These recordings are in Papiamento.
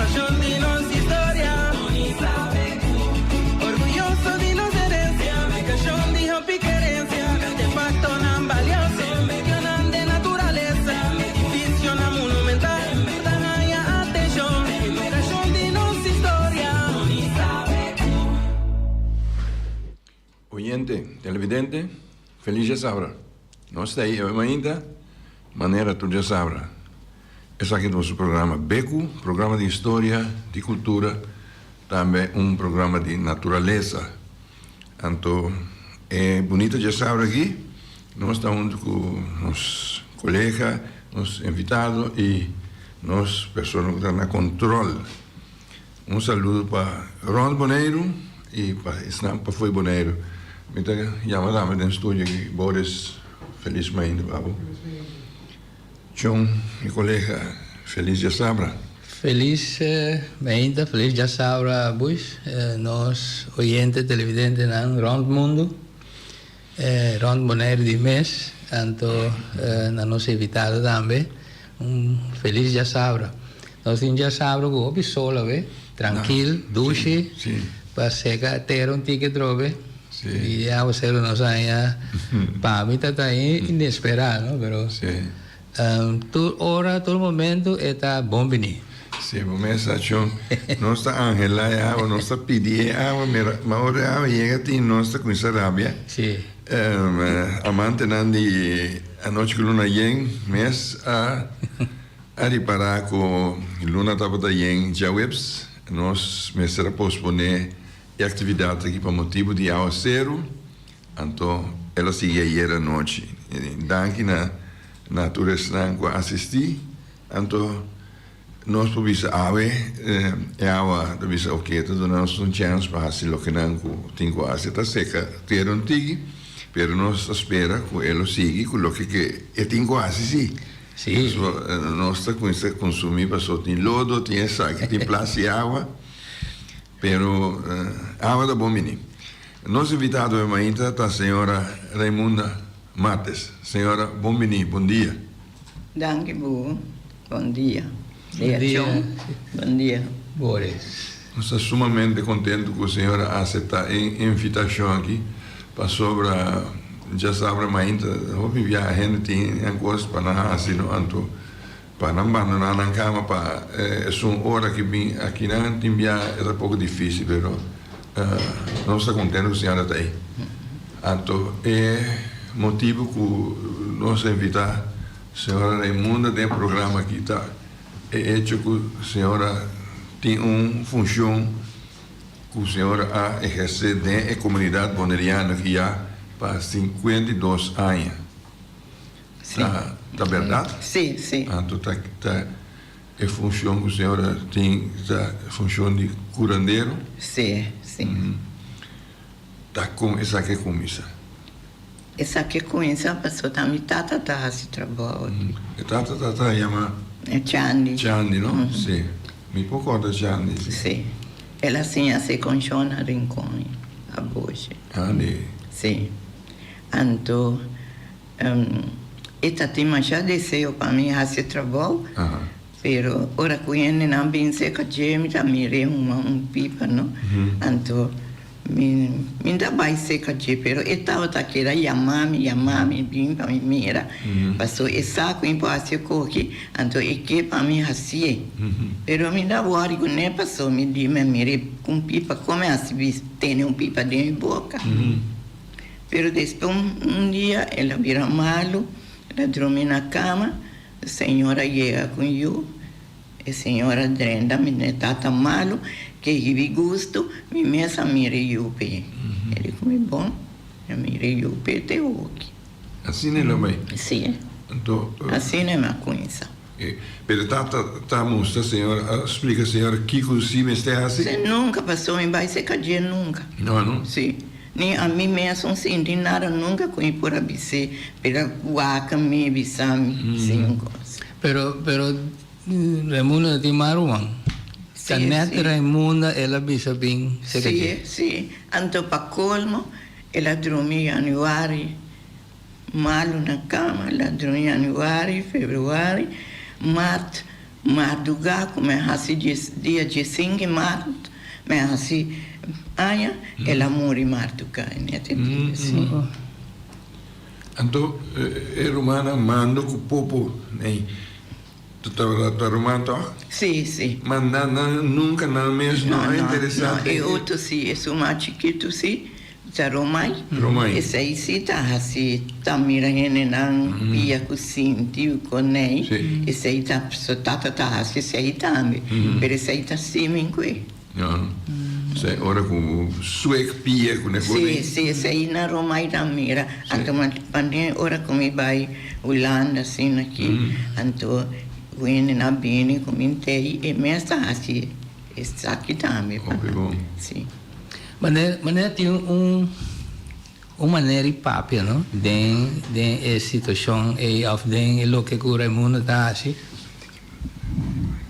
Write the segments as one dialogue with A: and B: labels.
A: Pashon di nos historia, Orguyoso di nos herencia, Edukashon di hopi kerensia, Artefaktonan balioso, Medionan den naturalesa, Edifisionan monumental, Ta haña atenshon, Edukashon di nos historia.
B: Oyente, televidente, felis djasabra. Nos ta ei awe mainta, manera tur djasabra. Esaki ta boso programa Beku, programa di historia, di kultura, tambe un programa di naturalesa. Anto e bunita djasabra aki nos ta huntu ku nos kolega, nos invitado i nos persona ku ta na kontrol. Un saludo pa rond Boneiru y pa esnan pafo di Boneiru. Mi ta yama tambe den studio aki Boris, felis mainta pa bo. Chon, mi colega, felis djasabra.
C: Felis mainta, felis djasabra Buis, nos oyente televidentenan rond mundu, rond Boneiru di mes, anto na nos invitado tambe. Un felis djasabra. Nos tin djasabra ku hopi sol awe, trankil, dushi, pa seka tera un tiki atrobe. I e awaseru nos haña pa mi ta ta inesperá, no? Pero tur ora, tur momento e ta bon bini.
B: Si, bo mes sa chon. Nos ta anhelá e awa, nos ta pidi e awa, ma ora e awa yega tin nos ta kuminsá rabia. Amantenan di anochi ku luna yen mes a a ripará ku luna tabata yen djaweps. Nos mester a posponé e aktividat aki pa motibu di awaseru, anto el a sigui ayer anochi. Danki na na tur esnan ku a asistí. Anto nos por bisa awe e awa ta bisa oke ta duna nos un chèns pa hasi loke nan ku tin ku hasi. Ta seka tera un tiki pero nos ta spera ku e lo sigui ku loke ke e tin ku hasi si. Pasobra nos ta kuminsá konsumí pasobra tin lodo, tin esaki, tin plas di awa pero awa ta bon bini. Nos invitado awe mainta ta señora Raimunda Martes. Señora bon bini, bon dia.
D: Danki bo. Bon dia. Bon dia. Bon dia.
C: Boris.
B: Nos ta sumamente kontentu ku señor a aseptá e invitashon aki pasobra djasabra mainta hopi biaha hende tin nan kos pa nan hasi no anto pa nan bandoná nan kama pa esun ora ki bin akinan tin biaha e ta poko difisil pero nos ta kontentu ku señor a ta ei. Anto e motibu ku nos a invitá Señora Raimunda den e programa aki ta e hecho ku señora tin un funshon ku señora a ehersé den e komunidat boneriano aki ya pa 52 aña. Ta ta bèrdat?
D: Sí, sí.
B: Anto ta ta e funshon ku señora tin ta funshon di kurandero?
D: Sí, sí.
B: Ta kon esaki a kuminsá?
D: Esaki a kuminsá pasobra ta mi tata ta hasi trabou aki.
B: E tata ta yama?
D: Chandi.
B: Chandi, no? Sí. Mi por kòrda Chandi, sí.
D: Sí. El a siña hasi konshon na Rincon aboshi.
B: Andi.
D: Sí. Anto e ta tin masha deseo pa mi hasi trabou, pero ora ku hendenan bin serka dje mi ta mir'é huma un pipa, no? Anto Mi mi ta bai serka dje, pero e tabata keda yama mi, yama mi bin pa mi mira, paso e sa ku mi por hasi e koki, anto e ke pa mi hasié. Pero mi ta wòri kuné paso mi di mi a mira e ku un pipa, kon mi hasi bis tene un pipa den mi boka? Pero despues un dia el a bira malu, el a drumi na kama, señora yega ku un yu. E señora drenta mi ne tata malu ke hibi gustu mi mes a mira e yu p'e. E di ku mi bon, mi a mira e yu p'e te hoki.
B: Asina e lo bai?
D: Si.
B: Anto.
D: Asina e mi a kuinsa.
B: Pero tata ta mustra señora, a splika señora kiko si mester hasi?
D: Si, nunka paso mi bai seka dje nunka.
B: No, no?
D: Si. Ni ami mes no sinti nada nunka ku mi por a bis'é, pero wak mi bisa mi sin un kos.
C: Pero, pero Raimunda no tin mas ruman.
D: Sí,
C: Ta net
D: sí.
C: Raimunda el a bisa bin serka
D: Sí,
C: dje.
D: sí. Anto pa colmo el a drumi januari malu na cama, el a drumi januari, februari, mart. Mardugá ku mi a hasi dia diesinke mart mi a hasi aña, el a muri mardugá e nete dia, si.
B: Anto e rumannan mando ku popo nei ta ruman tòg?
D: Si, si.
B: Ma nan nan nunka nan mes no a interesá
D: den. No, no, e otro si, esun mas chikitu si. Ta Romai.
B: Romai.
D: Esei si ta hasi ta mira hendenan pia ku sinti ku konei.
B: Si.
D: Esei ta su tata ta hasi esei tambe. Pero esei ta simin ku e.
B: Ya. Esei ora ku suek pia ku ne
D: Si, si esei na Romai ta mira. Anto ma p'e ora ku mi bai Hulanda asina aki anto ku hendenan bini ku mi ntei e mes ta hasi esaki tambe pa nan. Si.
C: Manera manera tin un un manera di papia no den den e situacion ey of den e loke cu Raimundo ta haci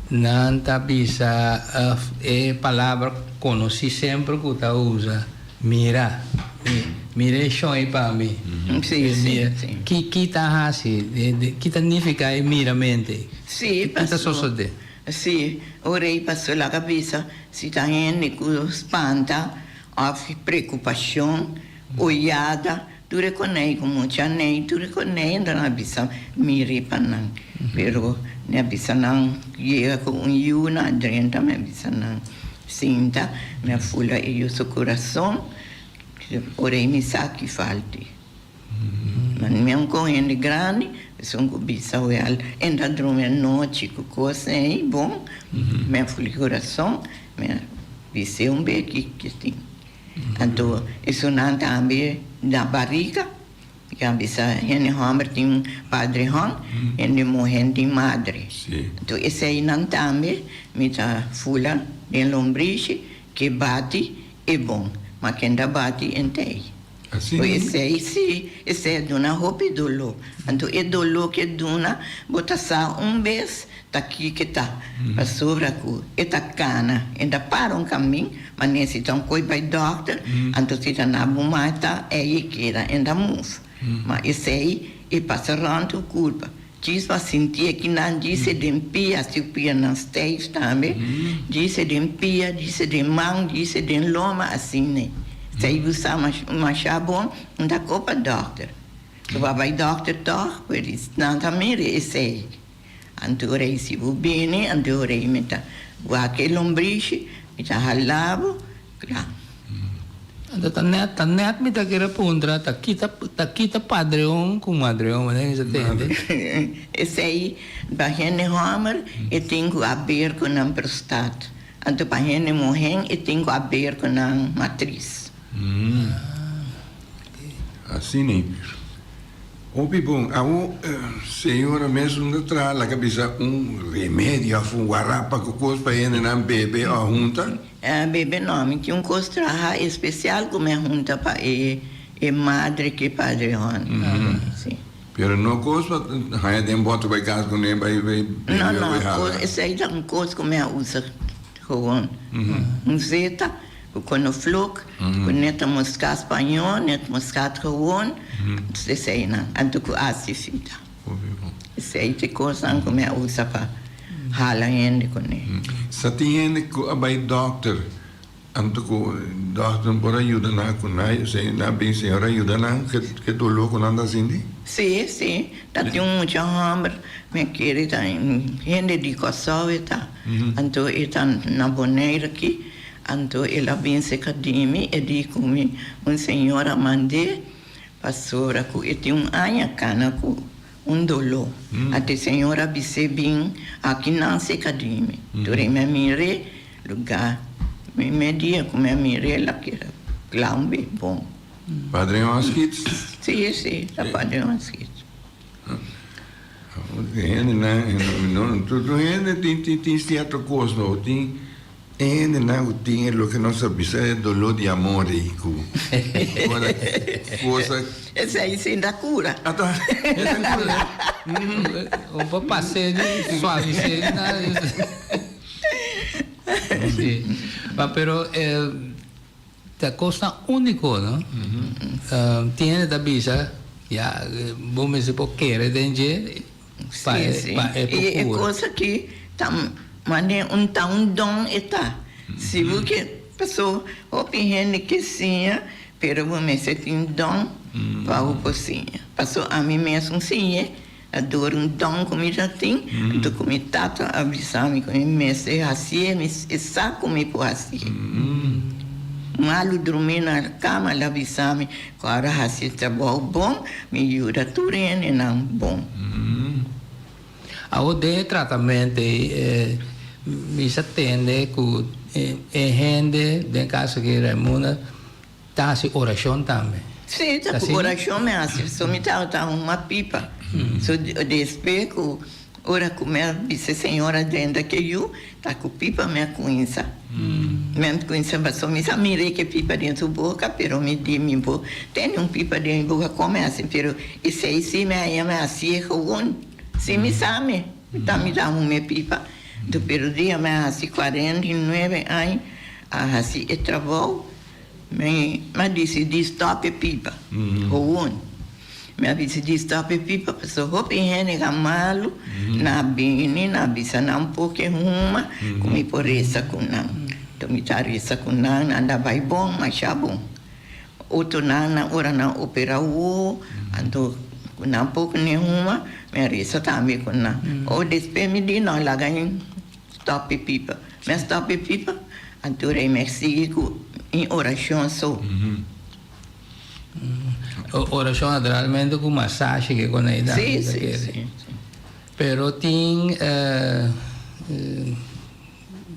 C: nan ta bisa of e palabra conoci semper cu ta usa mira mi mira e shon ey pa mi
D: Si si si.
C: Ki ki ta haci ki ta nifica e miramente ey
D: Si
C: ki ta sosode.
D: Si, o rei pasó laga bisa si ta hende ku spanta òf preokupashon, oyada, tur e konei ku mucha nei, tur e konei anto nan a bisa miri pa nan. Pero mi a bisa nan yega ku un yu na drenta, mi a bisa nan sinta, mi a fula e yu su kurason, o rei mi sa ki falti. Ma mi un con hende grandi, esun cu bisa wel, en ta drumi anochi cu cos ey bon, mi a fuli curason, mi a bis'e un be ki ki tin. Anto esunnan tambe na barica, mi a bisa hende homber tin padre hon, hende muhe tin madre. Anto eseynan tambe mi ta fula den lombrishi ke bati e bon, ma ken ta bati entey.
B: Asina?
D: Bo esei si, esei a duna hopi doló. Anto e doló ke duna, bo ta sa un bes ta kiko ta, pasobra ku e ta kana, e ta para un kamin, ma nesita un koi bai dòkter, anto si ta na bo mata, ei e keda, e ta move. Ma esei e pasa rònt ku kulpa. Djis pa sinti e kinan djis e den pia, si pianan stijf tambe, djis e den pia, djis e den man, djis e den loma, asina. Esei bo sa masha bon, un ta kopa dòkter. Bo a bai dòkter tòg, pero nan ta mira esei. Anto ora ei si bo bini, anto ora ei mi ta wak e lombrishi, mi ta hala bo, kla.
C: Anto ta net, ta net mi ta kere puntra, ta kita, ta kita padreon ku madreon, manera mi sa tende.
D: Esei pa hende hòmber e tin ku haber ku nan prostat, anto pa hende muhé e tin ku haber ku nan matris.
B: Asina. Hopi bon. Awo señora mes un ta traha laga bisa un remedio of un warapa ku kos pa hendenan bebe o hunta?
D: Bebe no, mi tin un kos traha especial ku mi a hunta pa e e madre ku e padre hon. Si.
B: Pero no kos pa haña den bote bai kas kuné bai bai bebe
D: No,
B: o
D: no,
B: bai hala.
D: Esei ta un kos ku mi a usa gewoon. Un zeta. Ku konoflok, ku neta moskat spañó, net moskat gewoon, eseinan, anto ku asifita. Esei ta e kosnan ku mi a usa pa hala hende kuné.
B: Sa tin hende ku a bai dòkter, anto ku dòkter no por a yuda nan ku nan, nan a bin Señor a yuda nan ke doló ku nan ta sinti?
D: Sí, sí, ta tin un mucha hòmber, mi a kere ta hende di Kòrsou e ta, anto e ta na Bonaire aki. Anto el a bin serka di mi, e di ku mi, Un señor a mand'é pasobra ku e tin un aña kana ku un doló. Anto e señor a bis'é, Bin aki nan serka di mi. Tur e mi a mir'é lugá. Primer dia ku mi a mir'é, el a keda kla un bes bon.
B: Padre Hoskits?
D: Sí, sí, ta Padre Hoskits.
B: Hendenan, no, tur hende tin sierto kos, no tin. E hendenan ku tin e loke nos a bisa e doló di amor ei ku ora cosa.
D: Esei sin ta kura.
B: Ata e ta kura.
C: Un por pas'é di suavis'é di nada. Si. Ma pero ta kosnan úniko no. Tin hende ta bisa ya bo mester por kere den dje pa e
D: Si, si.
C: pa e por
D: I e
C: kura.
D: kos aki. Ta mane un ta un don e ta. Si bo ke paso hopi hende ke siña pero bo mester tin don pa bo por siña. Paso ami mes un siñ'e a dor un don ku mi ta tin anto ku mi tata a bisa mi ku mi mester hasié mi e sa ku mi por hasié. Malu drumi na kama el a bisa mi ku ora hasi e trabou bon mi yuda tur hendenan bon.
C: Awor den e tratament ei mi sa tende ku e hende, den kaso aki Raimunda, ta hasi orashon tambe.
D: Sí, ta ku orashon mi hasi. So mi tabata huma pipa. So despues ku ora ku mi a bisa e señora drenta ke yu, ta ku pipa mi a kuminsa. Mi a kuminsa pasobra mi sa mira ke pipa den su boka, pero mi di mi bo tene un pipa den mi boka, kon mi hasi? Pero esei sí mi haña mi hasié gewoon. Si mi sa mi ta mi ta un me pipa du pero dia mi a hasi 49 aña a hasi e trabou mi a disidi stop e pipa gewoon mi a disidi stop e pipa pasobra hopi hende ta malu na bini na bisa nan por ke huma ku mi por resa ku nan enton mi ta resa ku nan nan ta bai bon masha bon. Otronan na ora nan opera wowo, anto ku nan poko ni huma, mi a resa tambe ku nan. O despues mi di no laga mi stop e pipa. Mi a stop e pipa, anto rei mi a sigui ku mi orashon so.
C: Orashon naturalmente ku masashi ke kon ei tambe ta kere.
D: Si, si, si.
C: Pero tin.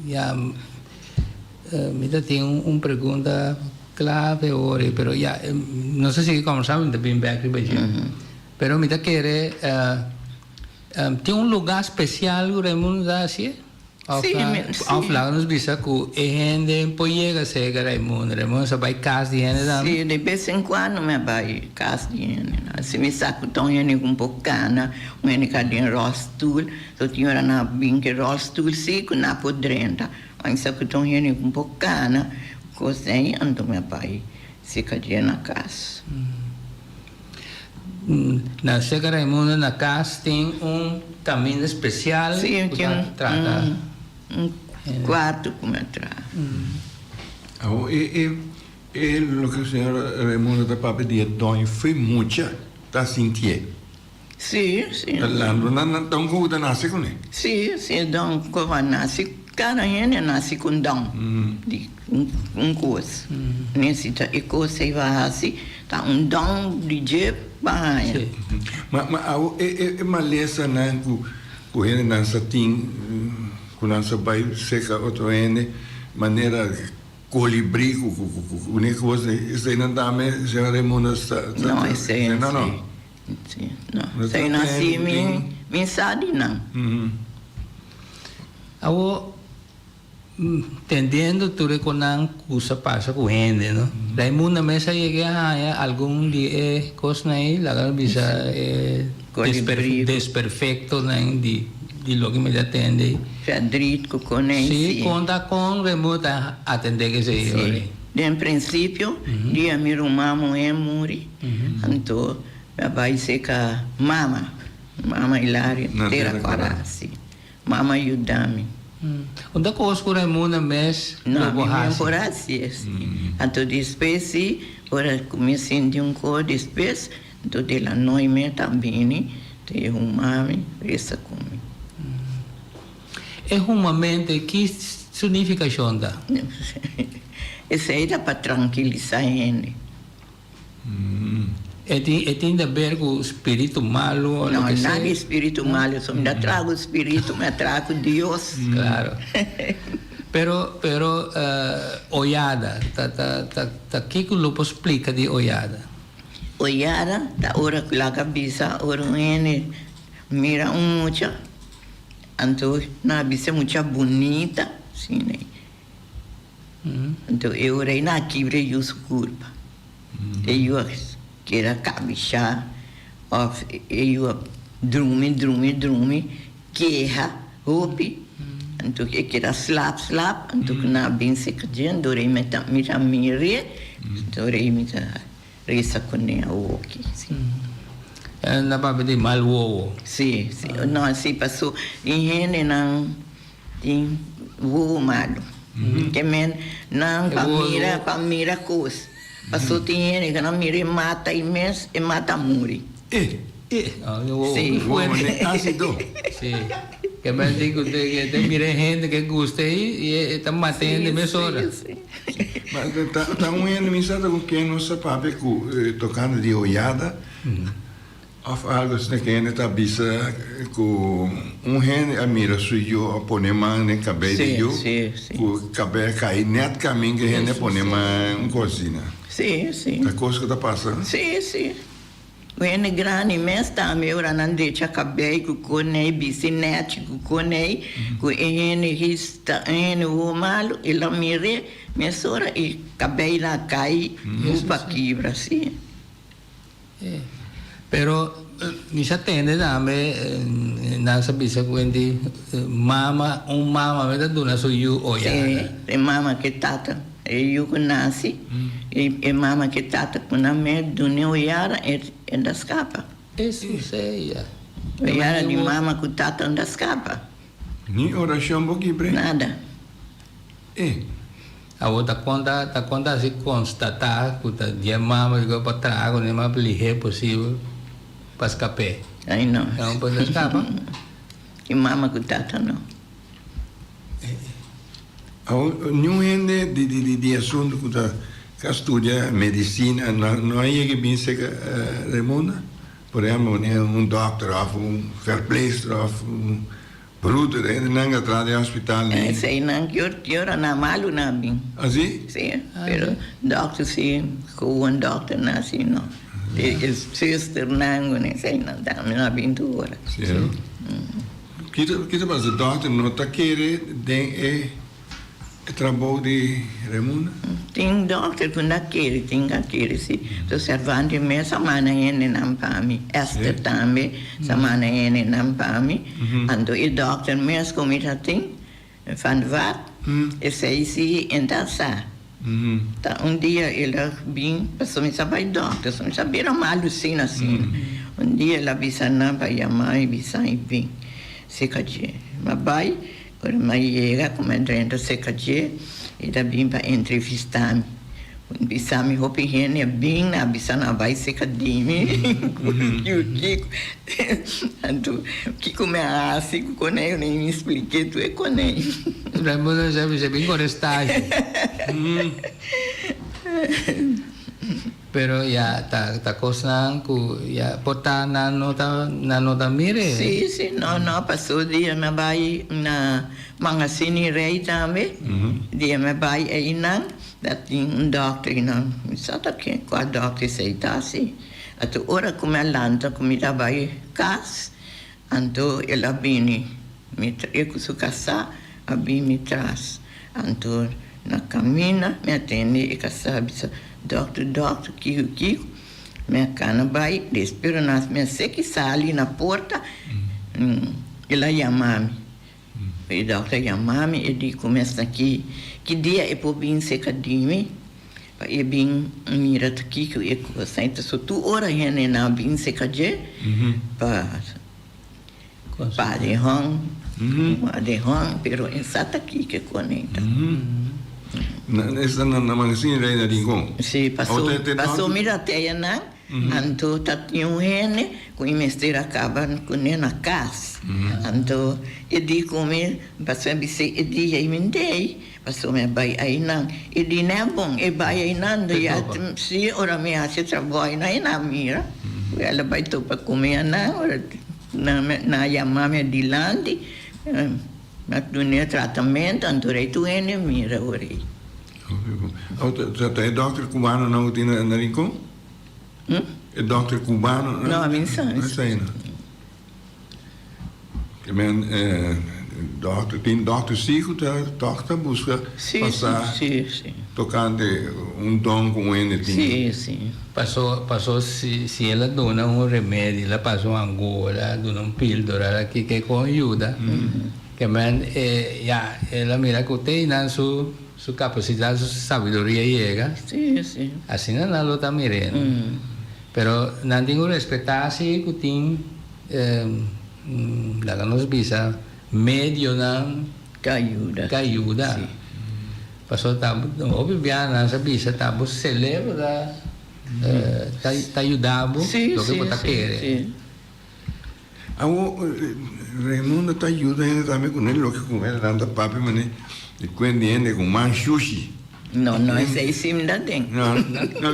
C: Ya, mi ta tin un pregunta clave ora, pero ya, nos ta sigui conversa, mi ta bin bek riba dje. Pero mi ta kere, tin un lugar special cu Raimundo ta hacié? Of of laga nos bisa cu e hende por yega cerca Raimundo, Raimundo sa bay cas di hende tambe?
D: Si, de bes en cuando mi a bay cas di hende. Si mi sa cu ta un hende cu un por cana, un hende cu a den rolstoel. So tin ora nan a bin ke rolstoel si ku nan por drenta. Wan sa ku ta un hende ku por kana kos ei anto mi a bai seka dje na kas.
C: Na seka Raimundo na kas tin un kaminda spesial ku ta trata.
D: Si tin un kuarto ku mi a traha.
B: Awor e e loke señora Raimundo ta papia di e doño fo'i mucha ta sintié.
D: Sí, sí.
B: Ta lando nan nan don ku ta nase kuné.
D: Sí, sí, e don ku a nase, kada hende a nase ku un don di un kos. Nesita e kos ei pa hasi, ta un don di dje pa haña.
B: Ma, ma awo e, e, e malesanan ku, ku hendenan sa tin, ku nan sa bai seka otro hende, manera kolibrí ku, ku, ku, ku, ku kos, eseinan tambe, señora Raimunda sa, sa,
D: No, esei,
B: no, no.
D: Sí, no. Esei no así mi mi sa di nan.
C: Awor, tendiendo tur e konan ku sa pasa ku hende, no? Raimunda mes a yega a haña algun di e kosnan ei, laga nos bisa e desperfectonan di di loke mi ta tende ei.
D: Verdriet ku konei,
C: si. Sí, konta kon Raimunda ta atendé ku esei ora ei.
D: Den prinsipio, dia mi ruman muhé muri, anto mi a bai seka mama, mama Hilaria, Tera Kòrá, si. Mama yuda mi.
C: Unda kos ku Raimunda mes lo bo
D: No, mi
C: hasi?
D: por hasi esei. Anto despues si, ora ku mi sinti un kos despues, anto de la noi mi ta bini, te huma mi, resa ku mi.
C: E humamente ki su nifikashon ta?
D: Esei ta pa trankilisá hende.
C: E tin e tin de ber ku spiritu malu o
D: No,
C: loke
D: nada di
C: sea?
D: spiritu malu. So mi ta traha ku spiritu, mi a traha ku Dios.
C: Klaro. Pero pero oyada ta ta ta ta kiko lo por splika di oyada?
D: Oyada ta ora ku laga bisa ora un hende mira un mucha. Anto nan a bisa mucha bunita asina ei. Anto e ora ei nan a kibra e yu su kurpa. E yu a keda kabishá òf e yu a drumi drumi drumi keha hopi. Anto e keda slap slap anto ku nan a bin seka dje anto ora ei mi ta mi ta mir'é anto ora ei mi ta Resa kuné awoki, si.
C: E na papia di mal wowo.
D: Si, si. No, si paso e hendenan. Tin wowo malu. Ke men nan pa mira pa mira kos. Paso tin hende ku nan mira e mata i mes e mata muri.
B: E.
C: E.
D: Si.
B: Wowo ne ácido.
C: Si. Ke men tin ku te mira e hende ke gusta ei i e ta mata e hende mesora.
D: Si, si.
B: Ma ta un hende mi sa ta ku ken nos ta papia ku tokante di oyada. Of algo asina ke hende ta bisa ku un hende a mira su yu a pone man den kabei di yu ku kabei a kai nèt kamin ke hende a pone man un kos asina. Ta kos ku ta pasa?
D: Sí, sí. Un hende grandi mes tambe ora nan decha kabei ku konei, bisti nèchi ku konei, ku e hende hista un hende hopi malu, el a mir'é mesora e kabei nan a kai ku pa kibra, sí.
C: Pero mi sa tende tambe nan sa bisa cu enti mama, un mama me ta duna su yu oyada.
D: Si, e mama cu e tata, e yu cu naci, e mama cu e tata cu nan me dun'e oyada e ta scapa.
C: Eso sea.
D: Oyada di mama cu tata no ta scapa.
B: Ni oracion bo kibre?
D: Nada.
B: E.
C: Awor ta konta ta konta asi konstatá ku ta dje mama di pa traha ku ne mas lihé posibel pa skap'é.
D: Ai no.
C: No por skapa.
D: E mama ku tata no.
B: Awor niun hende di di di asuntu ku ta ka studia medisina no no a yega bin serka Raymunda? Por ehempel un dòkter òf un verpleegster òf un. Bruder, hende nan a traha den hospital ni.
D: Esei nan ki ora nan malu nan bin.
B: Ah si?
D: Si, pero dokter si, gewoon dokter nan si no. E zuster nan ku esei nan tambe nan bin tur ora.
B: Si no? Kiko ta pasa? Dokter no ta kere den e trabou di Raymunda?
D: Tin dokter ku na kere, tin ka kere si. So Servante mes a manda hendenan pa mi, Esther tambe sa manda hendenan pa mi. Anto e dokter mes ku mi ta tin, Van der Vaart, esei si e ta sa. Ta un dia el a bin, pasobra mi sa bai dokter, so mi sa bira malu asina asina. Un dia el a bisa nan pa yama mi, bisa mi bin serka dje. Mi a bai. Ora mi a yega ku mi a drenta serka dje, e ta bin pa entrevistá mi. Bisa mi hopi hende a bin, nan a bisa nan a bai serka di mi ku kiko. Anto kiko mi a hasi ku konei, mi splik'é tur e konei.
C: Raimundo a bisa bin kore stage. Pero ya ta ta cosnan cu ya por ta nan no ta nan no ta mire.
D: Sí, sí, no, no, paso dia mi a bai na Mangasini Rey tambe, dia mi a bai einan, ta tin un dokter einan, mi sa ta ken cua dokter esey ta si. Anto ora cu mi a lanta cu mi ta bai cas, anto el a bini, mi e cu su casa a bini mi tras. Anto na camina mi a tende e casa bisa, Dokter, dokter, kiko, kiko? Mi a cana bay despues na mi a seki sali na porta, el a yama mi. E dokter a yama mi, e di cu mi a sta aki, ki dia e por bin seca di mi pa e bin mira ta kiko e cosa. Entonces tur ora hende nan a bin seca dje pa. Pa de hon, pa de hon, pero e sa ta kiko koneta.
B: Esta na Magasin Reina Rincon.
D: Si, paso, paso mi ta teya nan, anto ta tin un hende ku i mester a kaba kuné na kas. Anto e di ku mi, paso mi bis'é e dia i mi ndei, paso mi a bai ainan. E di n'e bon, e bai ainan, ya, si, ora mi hasi trabou ainan e na mira. El a bai topa ku mi anan, ora. Nan a yama mi adilanti, mi a duna e tratamentu, anto rei tur hende mira ora ei.
B: Ta e dòkter kubano nan ku tin na Rincon? E dòkter kubano nan?
D: No, ami no sa.
B: No sa ei no. Ke men dòkter, tin dòkter si ku ta tòg ta buska pasa tokante un don ku un hende tin.
D: Si, si.
C: Paso, paso si, si el a duna un remedio, el a pasa un angura, a duna un pildora, el a kiko con yuda, ke men e, ya, el a mira ku te nan su, su capacidad, su sabiduria yega,
D: Sí, sí.
C: asina nan lo ta mir'é, no? Pero nan tin ku respetá si ku tin, laga nos bisa, medionan.
D: Ka yuda.
C: Ka yuda.
D: Si.
C: Pasobra ta hopi biaha nan sa bisa ta bo celebro ta ta yuda bo loke bo ta kere.
B: Awo Raimundo ta yuda hende tambe ku ne loke ku nan ta papia mane di kuent di hende ku man shushi.
D: No no esei sim ta den.
B: No no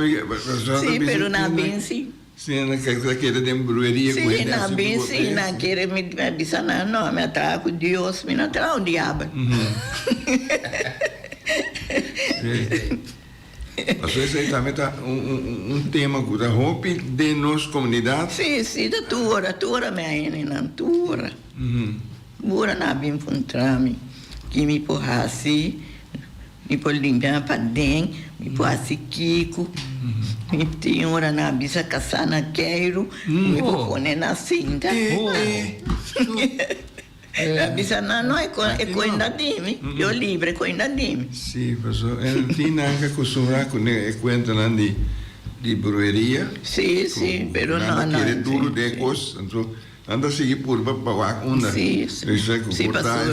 D: Si pero nan a bin si.
B: Si nan ta kere den brueria ku
D: hende hasi. Si nan a bin si nan kere mi a bisa nan no mi a traha ku Dios mi no a traha ku diabel.
B: Pasobra esei tambe ta un tema ku ta hopi den nos komunidat.
D: Si, si, ta tur ora, tur ora mi a hende nan, tur ora. Tur ora nan a bin puntra mi ki mi por hasi, mi por limpia paden, mi por hasi kiko. Mi tin ora nan a bisa kasá na keiru, mi por pone na sinta. A bisa nan, no, e koinda di mi, yo libre e koinda di mi.
B: Sí, paso e tin nan ke acostumbrá ku e kuentanan di di brueria.
D: Sí, sí, pero no,
B: no. Nan ta kere duru den e kos, anto nan ta sigui purba pa wak unda.
D: Sí, sí, pasobra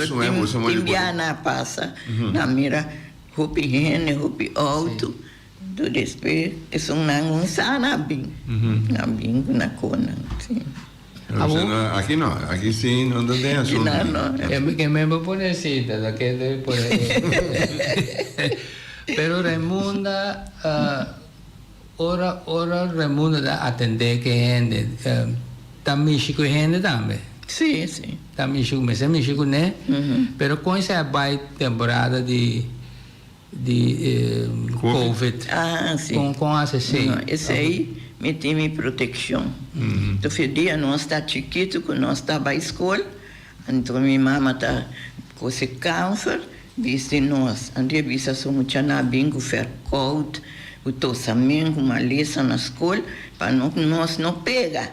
D: tin biaha nan a pasa, nan mira hopi hende, hopi outo, anto despues esun nan un sa nan a bin, nan a bin ku nan konan, sí.
B: Aki no, aki si no ta den asunto.
C: Ke men bo pone cinta ta ke debe pone. Pero Raimunda ora ora Raimunda ta atende ke hende ta mishi ku e hende tambe.
D: Si si.
C: Ta mishi ku mester mishi kuné pero kon esei a bai temporada di di covid.
D: Ah, si.
C: Kon kon hasi esei?
D: No, esei mi tin mi protekshon. Tofi dia nos ta chikitu ku nos ta bai skol, anto mi mama ta kose kamfer bisti nos. Anto e bisa su muchanan a bin ku fèrkout, ku tosamen, ku malesa na skol pa no nos no pega.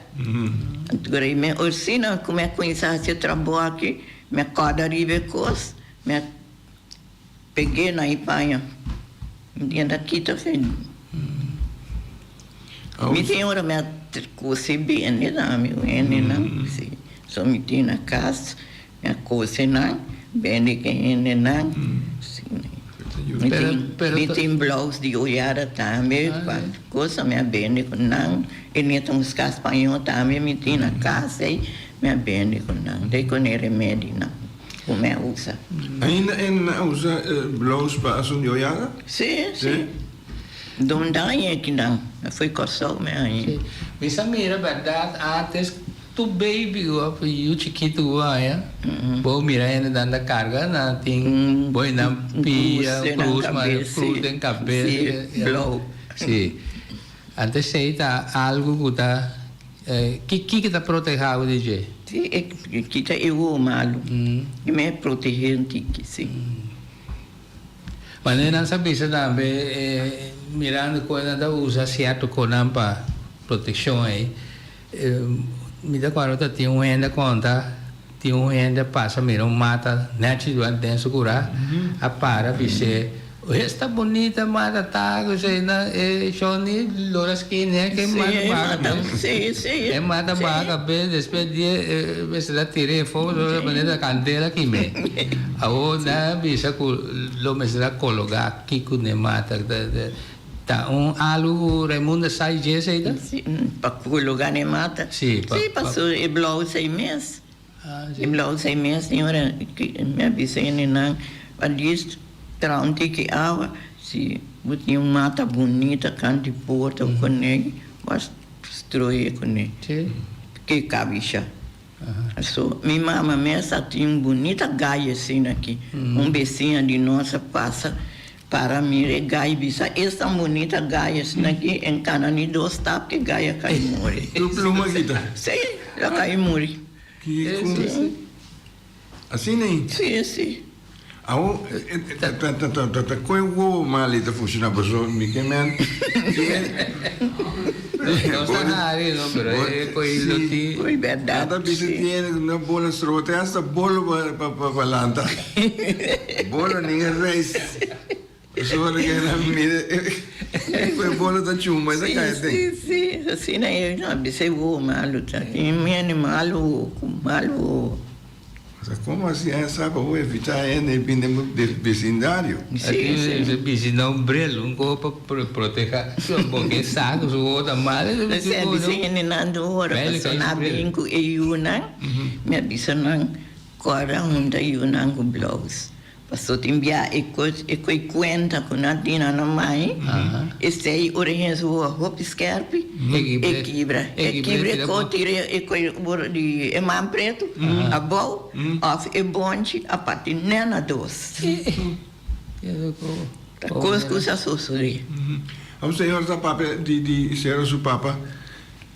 D: Anto mi asina ku mi a kuminsá hasi e trabou aki, mi a kòrda riba e kos, mi a. Peg'é na e paña. Mi tin ta kita fe. Mi tin ora mi a kose bende tambe ku hendenan. Si. So mi tin na kas, mi a kose nan, bende ku hendenan. Si. Mi tin, mi tin blouse di oyada tambe, pa kosa mi a bende ku nan. E neta un ska spañó tambe mi tin na kas ei, mi a bende ku nan. Dei ku e remedinan. Ku mi a usa.
B: Ainda N a usa blouse pa asun di oyada?
D: Sí, sí. Donde a haña kinan? Foi Kòrsou mi a haña.
C: Sí. Mi sa mira bèrdat antes tur baby ku òf yu chikitu ku haña, bo mira hende nan ta karga, nan tin bo nan pia, krus, krus den kabes.
D: Sí, blou.
C: Sí. Antes esei ta algu ku ta Kiko ta protehá bo di dje?
D: Sí, e kita e wowo malu. I mi a protehé un tiki, sí.
C: Manera nan sa bisa tambe, mirando kon nan ta usa sierto konan pa protekshon ei, mi ta kòrda ta tin un hende a konta, tin un hende a pasa mira un mata nèchi den su kurá, a para bis'é, Esta bunita mata ta cu se na e Johnny lora skinhead ke mata baha cabes.
D: Sí, sí.
C: E mata baha cabes despues di e mester a tira e fogo so manera candela kime. Awor nan a bisa cu lo mester a cologa kico n'e mata ta un algo cu Raimundo sa dje esey ta?
D: Sí, pa cologa n'e mata.
C: Sí,
D: pa. Sí, paso e blauw esey mes. E blou sei mes tin ora mi a bisa hendenan pa djis traha un tiki awa si bo tin un mata bunita kant di porta bo kone bo a stroye kune ke kabisha so mi mama mes a tin un bunita gai asina aki un besiña di nos a pasa para mira e gai bisa esta bunita gai asina aki en kana ni dos stap ke gai a kai muri.
B: Tu pluma kita?
D: Si a kai muri.
B: Ki Asina ei?
D: Si, si.
B: Awo ta ta ta ta ta koe wowo mali ta funciona paso mi ke men
C: No ta hari no pero e koe lo ti.
D: Koe berdad.
B: Nan ta bisa tiene na bola stroba te hasta bolo pa pa pa lanta. Bolo ni e reis. Pasobra ke nan mira e bolo ta chumba e ta kai aden.
D: Si, si, asina e a bisa e wowo malu ta. Tin hende malu wowo ku mal wowo.
B: Como así a sa pa bo evita hende bin den bo vecindario?
D: Sí, sí.
C: Bisti na un bril, un ko pa proteha. Bo ke sa ku su wowo ta mal.
D: Esei a bisa hendenan tur ora pasobra nan a bin ku e yunan, mi a bisa nan kòrda hunta yunan ku blous. Paso tin bia e kos e koe kuenta ku nan tin na nan mai, esei ora hende su wowo hopi skerpi, e kibra. E kibra e ko tira e koe di e man pretu abou òf e bonchi a parti nèt na dos. Ta kos ku sa sosodé.
B: Abo señora ta papia di señora su papa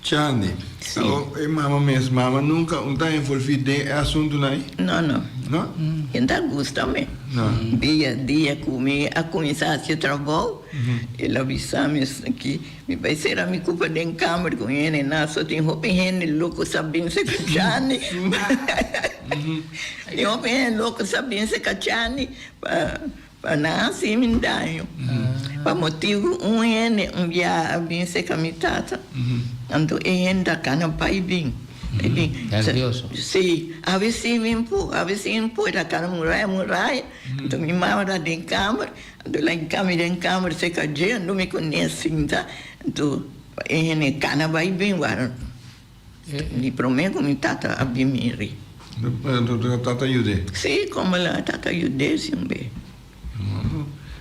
B: Chandi.
D: Sí.
B: Abo e mama mes, mama nunca un ta envolví den e asuntunan ei?
D: No, no.
B: No?
D: E ta gusta mi.
B: No.
D: Dia dia ku mi a kuminsá hasi trabou, el a bisa mi esaki, mi bai sera mi kupa den kamer ku hende nan, so tin hopi hende loko sa bin serka Chandi. Tin hopi hende loko sa bin serka Chandi pa Pa nan hasi mi daño. Pa motibu un hende un biaha a bin serka mi tata, anto e hende ta kana bai bin, bai bin.
C: Nervioso.
D: Si, awe si mi por, awe si mi por, e ta kana muraya muraya. Anto mi mama ta den kamer, anto el a hinka mi den kamer serka dje, anto mi kuné sinta, anto e hende kana bai bin wak. Di promé ku mi tata a bin miri.
B: Anto tata yud'é?
D: Sí, komo la tata yud'é siempre.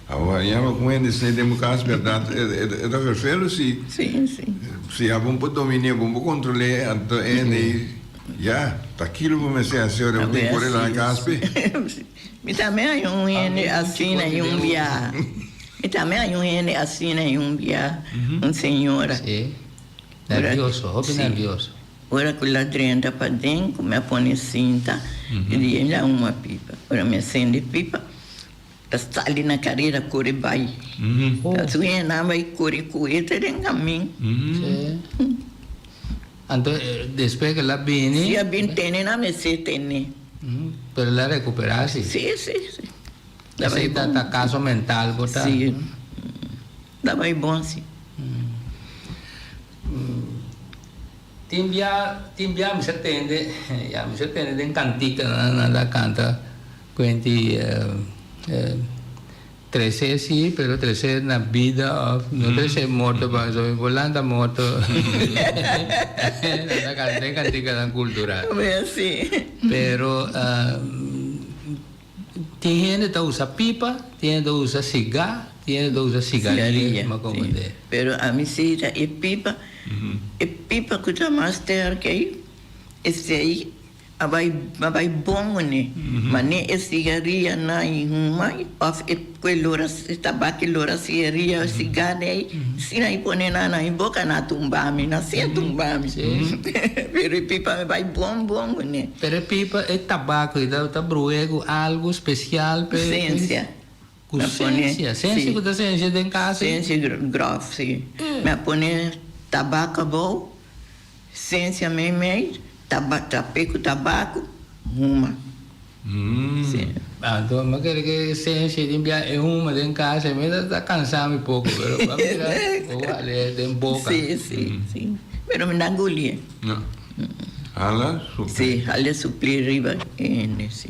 B: Awor yama ku hende esei den bo kas bèrdat e ta ferfelu si.
D: Sí, sí.
B: Si abo por domin'é, bo por kontrol'é, anto e hende ei ya ta kilo bo mester hasi ora bo tin kore laga kas p'e.
D: Mi tambe haña un hende asina i un biaha. Mi tambe haña un hende asina i un biaha, un señora.
C: Sí. Nervioso, hopi nervioso.
D: Ora ku la drenta paden ku mi a pone sinta e di el a huma pipa. Ora mi a sende pipa ta sali na karera kore bai. Ta su hende bai kore ku e te den kamin.
C: Sí. Anto despues ku el a bini.
D: Si a bin tene nan mester tene.
C: Pero el a rekupera si.
D: Sí, sí, sí.
C: Esei ta kaso mental por ta.
D: Sí. Ta bai bon si.
C: Tin bia, tin bia mi sa tende, ya mi sa tende den kantika nan nan ta kanta kuenti trese si, pero trese na bida of no trese morto pasobra mi por lanta morto. Nan ta kanta den kantikanan kultural. Pero Tin hende ta usa pipa, tin hende ta usa sigá, tin hende ta usa sigaria, ma como de.
D: Pero ami si ta e pipa, e pipa cu ta mas sterk ei, esei a bai a bai bon cune, ma ni e sigaria na i huma of e cu e lora e tabak e lora sigaria sigá ei, si nan i pone nan na mi boca nan a tumba mi, nan si a tumba mi, pero e pipa a bai bon bon cune.
C: Pero e pipa, e tabako ei ta bruhé ku algu spesial p'e.
D: Sensia.
C: Ku sensia? Sensia ku ta sensia den kas ei?
D: Sensia gròf, si. Mi a pone tabako abou, sensia meimei, tap'é ku tabako, huma. Si.
C: Anto mi a kere ku e sensia tin bia e huma den kas ei, mi ta kansa mi poko, pero bo a mira bo wak den boka.
D: Si, si, si. Pero mi no a gulié.
B: No. Hala supli.
D: Sí, hala supli riba e hende, sí.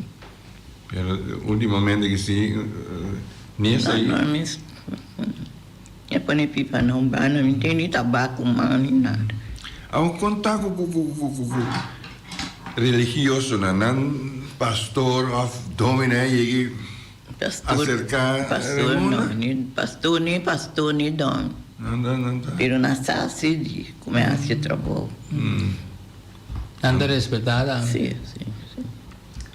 B: Pero ultimamente ki sí, ni esei.
D: No, no, mi a pone pipa na un banda, mi no tin ni tabaco man ni nada.
B: Awor kon ta ku ku ku ku ku religiosonan, nan pastor of dominee yegi aserka
D: Pastor no, ni pastor ni pastor ni dom.
B: Nan ta nan ta.
D: Pero nan sa si di ku mi hasi trabou.
C: Nan ta respetá tambe.
D: Si, si, si.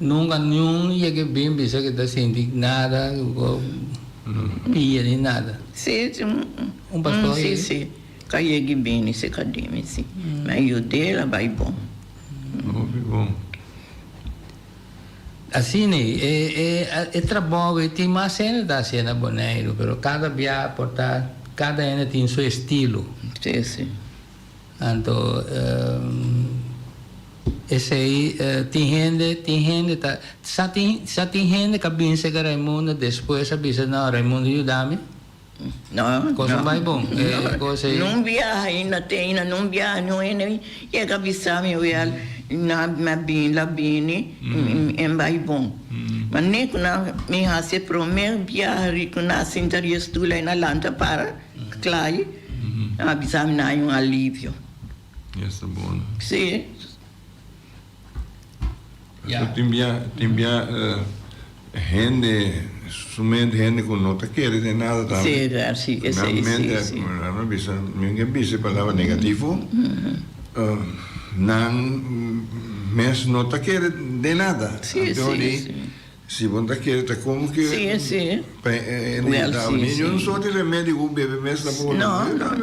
C: Nunka niun yega bin bisa ku ta sinti nada ku pia ni nada.
D: Si, si.
C: Un pastor
D: Si, si. Ka yega bini si ka dimi si. Mi a yud'é el a bai bon.
B: Hopi bon.
C: Asina ei, e e e trabou ei tin mas hende ta hasié na Boneiru, pero kada bia por ta kada hende tin su estilo.
D: Sí, sí.
C: Anto esei tin hende tin hende ta sa tin sa tin hende ka bin serka Raimundo despues a bisa no Raimundo yuda mi.
D: No, no.
C: Cosa bai bon. E cosa ei.
D: Nun biaha ainda te ainda nun biaha nun hende yega bisa mi wel. Na mi a bini la bini i mi bai bon. Ma ne ku nan mi hasi e prome biaha ri ku nan a sinta ri e stul ei nan lanta para klai nan a bisa mi nan hay un alivio.
B: Esta bon.
D: Si.
B: So tin bia tin bia hende su mente hende ku no ta kere den nada tambe.
D: Si, si,
B: Nan
D: si,
B: mente
D: si.
B: nan a bisa mi ke bisa e palabra negativo nan mes no ta kere den nada.
D: Si, si, si.
B: Si bo no ta kere ta komo ke
D: Si, si.
B: pa e
D: Well,
B: ta
D: si,
B: ni
D: si.
B: un sorti remedi ku bebe mes tampoco
D: No, no.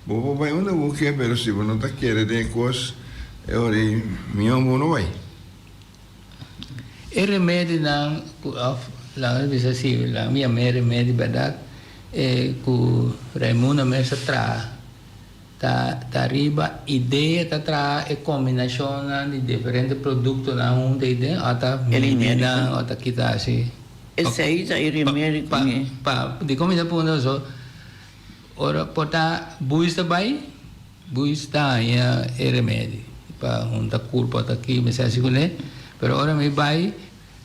B: Bo por bai unda bo ke, pero si bo no ta kere den e kos, e ora ei mihó bo no bai.
C: E remedinan ku òf laga nos bisa si laga mi yama e remedi bèrdat e ku Raimundo mes a traha ta ta riba idea ta traha e kombinashonnan di diferente produktonan huntu ei den òf ta midinan òf ta kita asi.
D: Esei ta e remedi ku mi.
C: Pa dikon mi ta puntra so Ora por ta buis ta bai, buis ta haña e remedi pa hunta kurpa ta ki mester hasi kuné, pero ora mi bai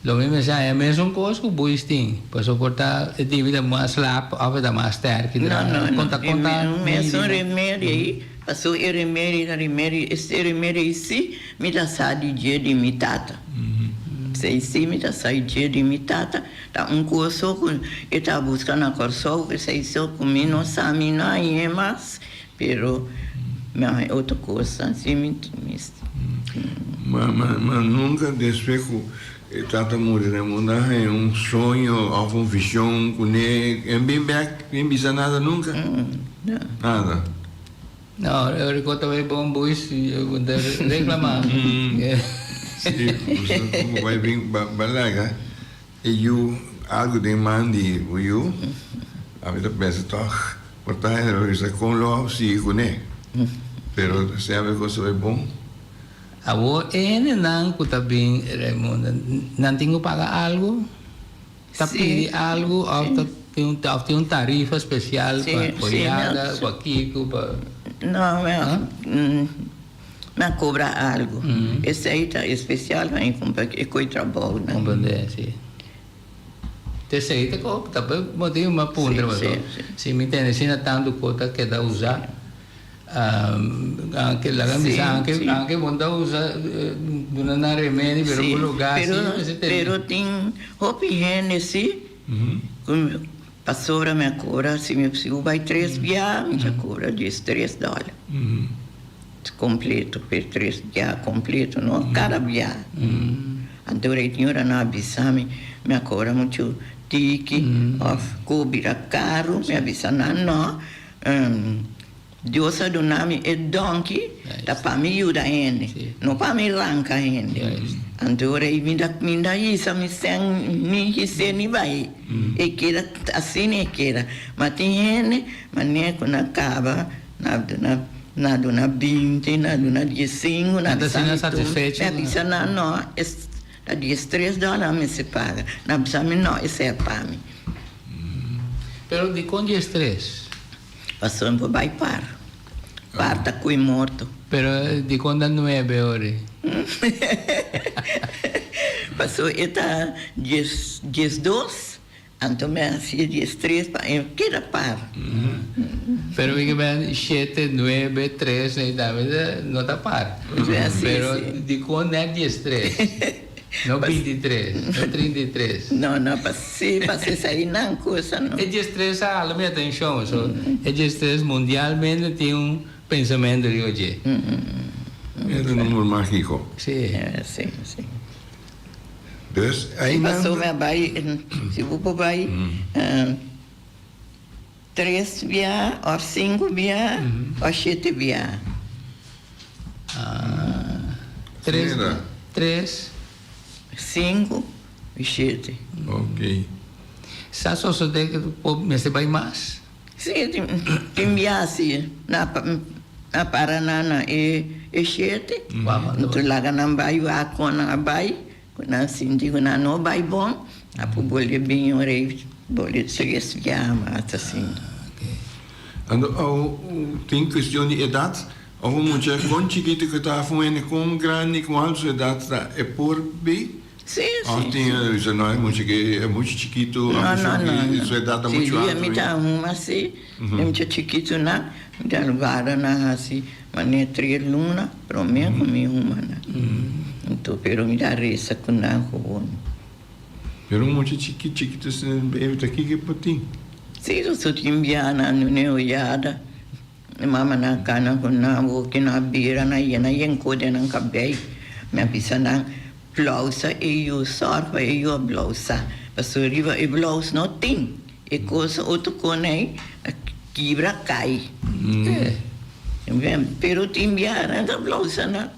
C: lo mi mester haña mesun kos ku buis tin, pasobra por ta e dibi ta mas slap òf e ta mas sterk
D: No, no, no.
C: Kon ta kon ta
D: Mesun
C: midi?
D: remedi ei, pasobra e remedi ta remedi, e remedi ei si mi ta sa di dje di mi tata. Esei si mi ta sa di dje di mi tata. Ta un kos so ku e ta buska na Kòrsou, esei so ku mi no sa mi no hañ'é mas, pero mi a haña otro kos si mi misti.
B: Ma ma nunka despues ku e tata muri Raimundo a haña un soño òf un vishon kuné en bin bèk sin bisa nada nunka? Nada.
C: No, e ora ku ta bai bon buis bo ta reklamá.
B: Sí, bo bai bin ba laga e yu algu den man di bo yu, ami ta pensa tòg por ta hende lo bisa kon lo a sigui kuné, pero semper kos ta bai bon.
C: Awor e hendenan ku ta bin Raimundo, nan tin ku paga algu? Ta pidi algu of ta tin un of tin un tarifa special pa koyada, pa kiko, pa.
D: No, mi a cobra algu. Esey ta especial pa mi cumpra e coy trabounan.
C: Comprende, si. Te esey ta co ta pa motibu mi a puntra pasobra si mi tende asina tantu co ta keda usa. Anke laga bisa anke anke bo ta usa duna nan remedi pero bo lo gasi
D: Sí, pero pero tin hopi hende sí ku pasobra mi a kobra si mi si bo bai tres bia mi ta kobra diestres dòler kompleto pe tres bia kompleto no kada bia anto ora e tin ora nan a bisa mi mi a kobra muchu tiki òf ku bira karu mi a bisa nan no. Dios a duna mi e donki ta pa mi yuda hende, no pa mi ranka hende. Anto ora ei mi ta mi ta hisa mi sèn ni his'é ni bai. E keda asina e keda. Ma tin hende manera ku nan kaba nan duna nan duna binti, nan duna diesinku, nan bisa mi tur. Mi a bisa nan no, ta diestres dòler mi mester paga. Nan bisa mi no, esei a pa mi.
C: Pero dikon di estres?
D: Pasobra mi por bai par. Par ta kui morto.
C: Pero dikon ta nuebe ori?
D: Pasobra e ta dies diesdos, anto mi a hasi e diestres pa e keda par.
C: Pero mi ke ben shete, nuebe, tres, no ta par. Pero dikon net diestres? No bintitres, no trintitres.
D: No, no, pa si, pa si esei nan cosa no.
C: E diestres a hala mi atencion, so e diestres mundialmente tin un pensamento riba dje.
B: E ta numero magico.
C: Si.
D: Si, si.
B: Dus ai nan.
D: Pasobra mi a bai, si bo por bai tres bia of sinku bia of shete bia.
C: Tres, tres.
D: Sinku i shete.
B: Ok.
C: Sa sosodé ku bo mester bai mas?
D: Sí, tin bia si. Na na para nan na e e shete. Nto laga nan bai wak kon nan a bai. Ku nan sinti ku nan no bai bon, a por bolbe bin un rei bolbe tres bia mas asin.
B: Anto tin cuestion di edad? Of un mucha kon chikitu ku ta of un hende kon grandi ku al su edat ta e por bi?
D: Sí, sí.
B: Of tin hende bisa no e mucha ke e muchu chikitu
D: No,
B: of
D: no, no, no.
B: su edat ta
D: Sí,
B: muchu
D: dia
B: altu.
D: mi ta huma así, e mucha chikitunan, mi ta warda nan hasi manera tres luna promé ku mi huma nan. Anto pero mi ta resa ku nan gewoon.
B: Pero un mucha chikit chikit asina baby ta kiko e por tin?
D: Sí, su tin biaha nan e oyada. Mi mama nan kana ku nan woki nan a bira nan yena yen ko den nan kabei. Mi a bisa nan, Blousa e yu, sòrg pa e yu a blousa, pasobra riba e blous no tin e kos otro kon ei a kibra kai. Pero tin biaha nan ta blousa nan.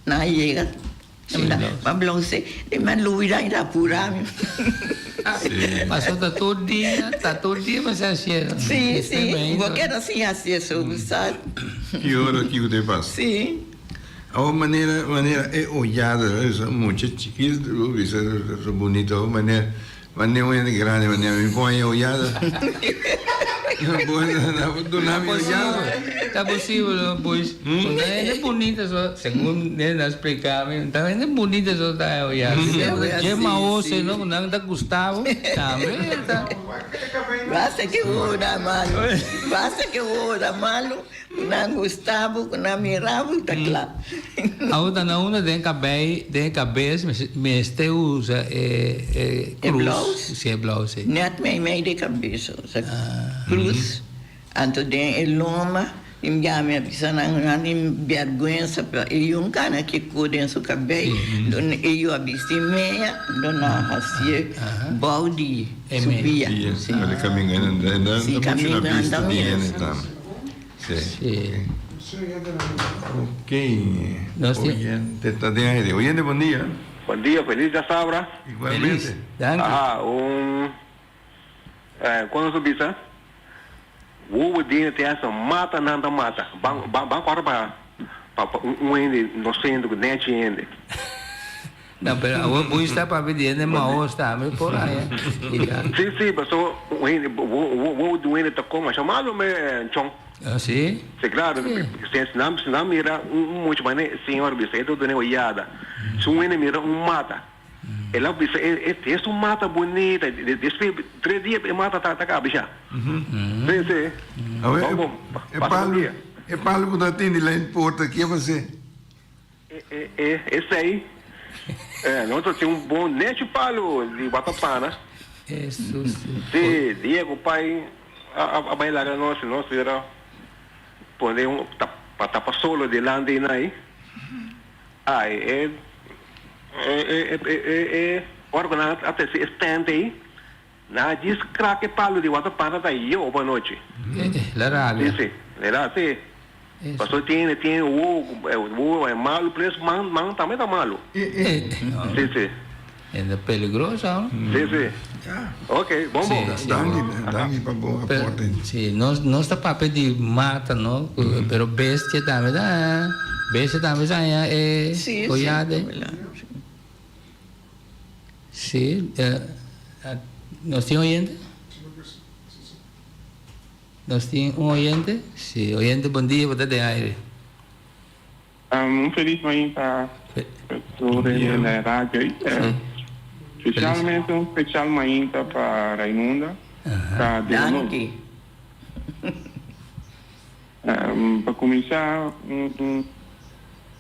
D: Nan a yega. Ma blonse di mi a lubida i ta pura mi.
C: Paso ta tur dia, ta tur dia mi sa hacié.
D: Sí, sí, bo keda sin haci eso, bo sa.
B: Ki ora kiko ta e pasa?
D: Sí.
B: Awor manera, manera e oyada, esa mucha chikito, bo bisa ta bunito, awor manera. Mane un hende grandi mane mi pon e oyada. Bo duna mi oyada.
C: Ta posibel no boys. Un ta hende bunita so segun hende a splica mi un ta hende bunita so ta e oyada. Dje maose no ku nan ta gusta bo tambe ta.
D: Basta ke ora malo basta ke ora malo. Ku nan gusta bo, ku nan mira bo, ta kla.
C: Awor ta na unda den kabei, den e kabes mester usa e e
D: E
C: krus.
D: blous?
C: Si e blous si.
D: Net meimei di kabes usa krus. Anto den e loma tin bia mi a bisa nan nan tin bèrgwensa pa e yu nkana kiko den su kabei. Don e yu a bisti mea, don nan a hasié bou di su pia.
B: Si, kaminda nan ta mira. Sí.
C: Sí.
B: Ok. Oyente ta den aire. Oyente, bon dia.
E: Bon dia, feliz dia sabra.
B: Igualmente.
C: Feliz. Danki.
E: Aha, un eh, kon nos ta bisa? Wowo dina te hasta mata nan ta mata. Ban ban ban kòrda pa pa pa un un hende inosente ku nechi hende.
C: No, pero awor bo sta papia di hende maos tambe por aya.
E: Sí, sí, paso un hende wowo di un hende ta kome masha malo me chon.
C: Ah, sí?
E: Sí, claro. Si nan, si nan mira un mucha manera, e señor bisa, e ta duna oyada. Si un hende mira un mata, el a bisa, e, e es un mata bunita. Despues tres dia e mata ta, ta caba ya. Sí, sí.
B: Awor,
E: Bon, bon.
B: e
E: Pasa bon
B: palu,
E: dia.
B: e palu ku ta tende la importa, ke pa se?
E: E, e, esei. E, nos ta tin un bon nechi palu di watapana.
C: Hesus.
E: Sí, dia ku pai a, a, a bai laga nos, nos era pone un tap, pa tapa solo dilanti ei. Ai, e, e, e, e, e, e, ora ku nan a trese e stand ei, nan a djis krak e palu di watapana ta yoba anochi.
C: La rabia.
E: Sí, sí, era así. Paso tin tin wowo wowo e malu pres man man tambe ta malu. Sí sí.
C: E ta peligroso awo.
E: Sí sí. Ok bon bon.
B: Danki danki pa bo aporte.
C: Sí nos nos ta papia di mata no pero bestia tambe ta bestia tambe sa haña e koyade. Sí nos tin oyente? Nos tin un oyente? Si, oyente bon dia, bo ta den aire.
F: Un felis mainta tur hende na e radio ei. Specialmente un special mainta pa Raimunda ta den nos.
D: Danki.
F: Pa cuminsa un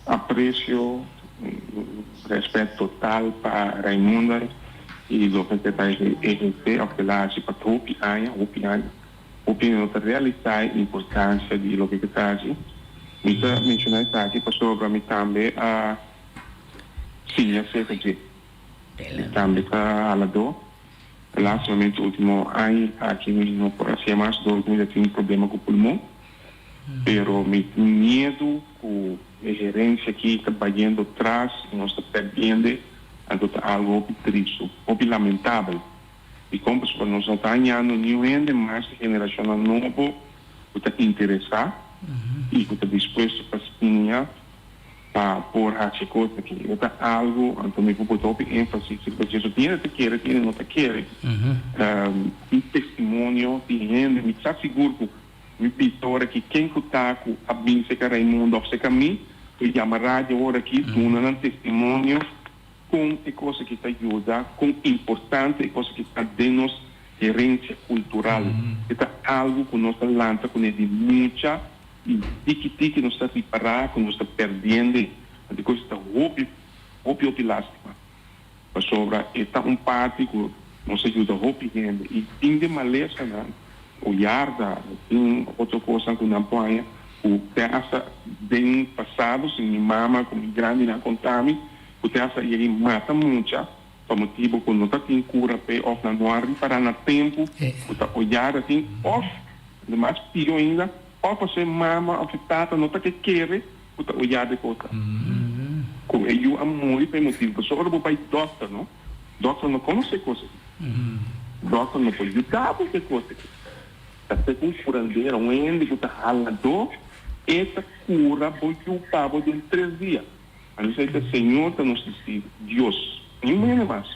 F: aprecio, un respet total pa Raimunda y loke ke ta eherce of ke la haci pa hopi aña, hopi aña. Hopi hende no ta realisa e importancia di loke ke ta haci. Mi ta menciona esaki pasobra mi tambe a siña cerca dje. Mi tambe ta halador. Lastimamente ultimo aña aki mi no por hacia mas dor cu mi ta tin problema cu pulmon. Pero mi tin miedu cu e herencia aki ta bayendo tras y nos ta perdiende, anto ta algo hopi tristu, hopi lamentabel. Dicon? Pasobra nos no ta hañando niun hende mas e generacionnan nobo cu ta interesa y cu ta dispuesto pa siña pa por haci e cos aki. E ta algo, anto mi por pone hopi enfasis riba dje. So tin hende ta kere, tin hende no ta kere. Tin testimonio di hende, mi sa sigur cu. Mi bisa ora ki ken ku ta ku a bin serka Raimundo òf serka mi, por yama radio ora ki, duna nan testimonio kon e kos aki ta yuda, kon importante e kos aki ta den nos herensia kultural. E ta algu ku nos ta lanta kuné di mucha i tiki tiki nos ta ripará ku nos ta pèrdiendo e. Anto e kos ta hopi, hopi, hopi lástima. Pasobra e ta un parti ku nos a yuda hopi hende i tin di malesanan o yarda, tin otro kosnan ku nan por haña ku te hasta den pasado si mi mama ku mi grandinan a konta mi ku te hasta yega i mata mucha pa motibu ku no ta tin kura p'e òf nan no a ripará na tempu ku ta oyarda tin òf mas pio ainda òf pasobra e mama òf e tata no ta ke kere ku ta oya de kos ku e yu a muri pa e motibu. Pasobra ora bo bai dòkter no, dòkter no konosé kos aki. Dòkter no por yuda bo ku e kos aki. Ta te ku un kurandero, un hende ku ta haladó, e ta kura bo yu pa bo den tres dia. Anto esei ta Señor ta nos testigu, Dios, niun hende mas.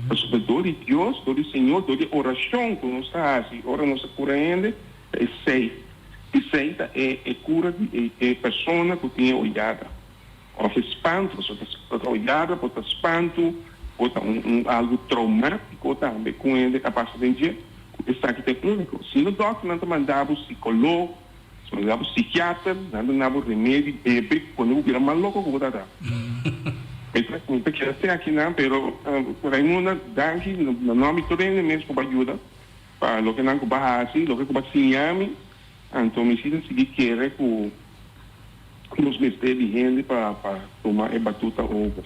F: Pasobra dor di Dios, dor di Señor, dor di e orashon ku nos ta hasi ora nos ta kura hende, ta esei. Esei ta e e kura di e e persona ku tin e oyada òf e spantu. Pasobra ta ta oyada por ta spantu, por ta un un algu troumátiko tambe ku un hende a pasa den dje, ku esaki ta e úniko. Si no dòkternan ta manda bo sikolog, si manda bo sikiater, nan ta duna bo remedi, bebe, pone bo bira mas loko ku bo ta ta. Mi ta mi ta keda te akinan, pero Raimunda, danki na nòmber di tur hende mes ku bo a yuda. Pa loke nan ku ba hasi, loke ku ba siña mi, anto mi si ta sigui kere ku nos mester di hende pa pa tuma e batuta over.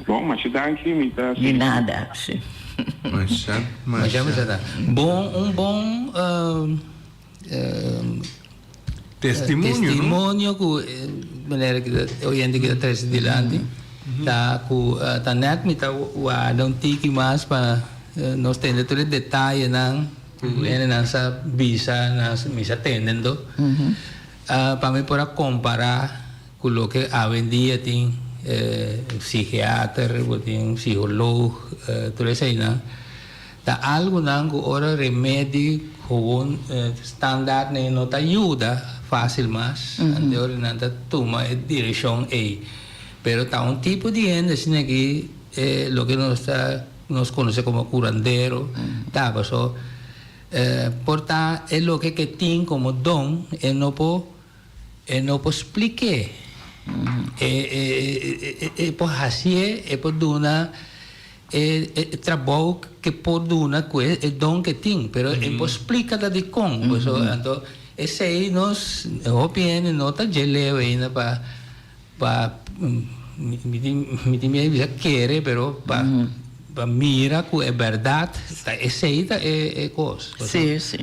F: Bon, masha danki, mi ta
D: Di
F: sigui.
D: nada, si.
B: Masha,
C: Masha,
B: masha.
C: masha. Bon, un bon
B: Testimonio, no?
C: Testimonio ku manera ki ta oyente ki ta trese dilanti ta ku ta nèt mi ta warda un tiki mas pa nos tende tur e detayenan ku hendenan sa bisa nan mi sa tende anto pa mi por a kompará ku loke awendia tin psikiater bo tin psikoloog tur eseinan. Ta algonan ku ora remedi gewoon standaard nee no ta yuda fácil mas, ante ora nan ta tuma e direccion ei. Pero ta un tipo di hende asina aki loke nos ta nos conoce como curandero ta paso por ta e loke ke tin como don e no por e no por splik'é e e por hacié e por duna E trabou ke por duna ku e don ke tin, pero e por splika ta dikon. Por eso anto esei nos hopi hende no ta dje leu ainda pa pa mi tin mi tin miedu di bisa kere pero pa pa mira ku e bèrdat ta esei ta e kos.
D: Sí, sí.